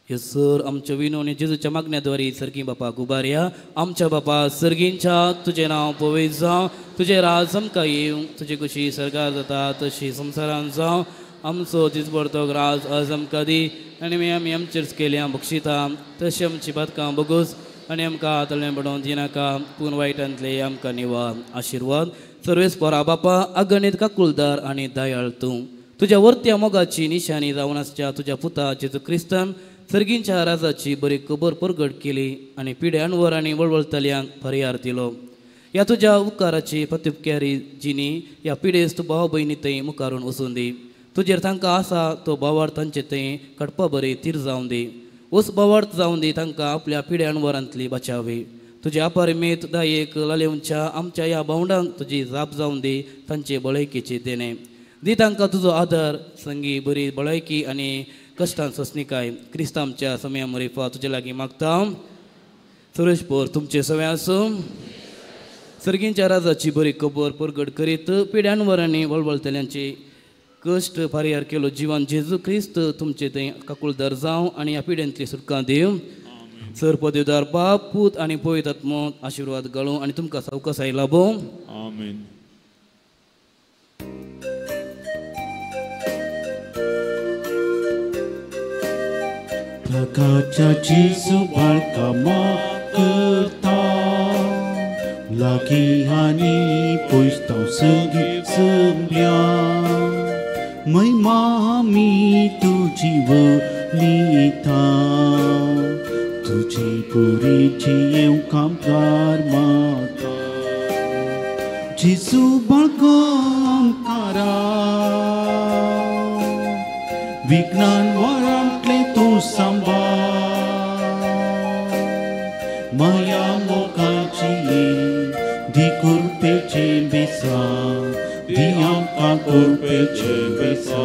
सर आमच्या विनवणी जेजूच्या मागण्या द्वारे सर्गी बापा गुबारया. आमच्या बापा सर्गींच्या, तुजें नांव पवित्र जावं, तुजें राज आमकां येवं, तुजी खुशी सर्गार जाता तशी संवसारांत जावं. आमचो दिसभर राज आज आमकां दी आनी आमी आमी आमचेर केल्या बक्षिता तशी आमची बातकां बगूस आनी आमकां तळें पडोवन दिनाका, पूण वायटांतले आमकां निवार. आशिर्वाद सर्वेस पोरा बापा, अगणीत काकुलदार आनी दयाळ तूं, तुज्या वर्त्या मोगाची निशाणी जावन आसच्या तुज्या पुता जेजू क्रिस्तान सर्गींच्या राजाची बरी खबर परगट केली आनी पिडे अणवर आनी वळवळतल्यांक पर्यार दिलो. ह्या तुज्या उपकाराची प्रतिपकारी जिनी ह्या पिडेस्त भाव भयणी थंय मुखारून वचून दी. तुजेर तांकां आसा तो भावार्थ तांचे थंय कडपा बरी तीर जावन दी. वस भावार्थ जावन दी तांकां आपल्या पिड्या अणवरांतली बचावी. तुजे अपरिमेत दायेक लालेवच्या आमच्या ह्या भावंडांक तुजी जाप जावन दी तांचे भलायकेचे देणें दी. तांकां तुजो आदार संगी बरी भलायकी आनी कश्टान सोंसणीकाय. क्रिस्तांच्या समया मरिफा तुजे लागीं मागता. सुरेश पोर तुमचे सवे आसूं. सर्गींच्या राजाची बरी खबर परगट करीत पिड्यांवरांनी वळवळतल्यांची कश्ट फारियार केलो जिवन जेजू क्रिस्त तुमचे थंय काकुळदार जावं आनी ह्या पिड्यांतली सुटका दिवं. सर पदवीदार बाप, पूत आनी पवित्र आत्मो आशिर्वाद घालूं आनी तुमकां सावकासाय लाभों. आमेन. प्रकाच्या जेजू बाळका मागता, लागीं आनी पयस तांव सगळीं सगळ्या, महिमा आमी तुजी वनिता, तुजी पुरीची येवंक आमकार मागता. जेजू बाळका आमकारा, विज्ञान वरांतलें तूं सांबाळ, माया मोगाची दी कुरपेचें बेसा, दी आमकां कुरपेचें बेसा.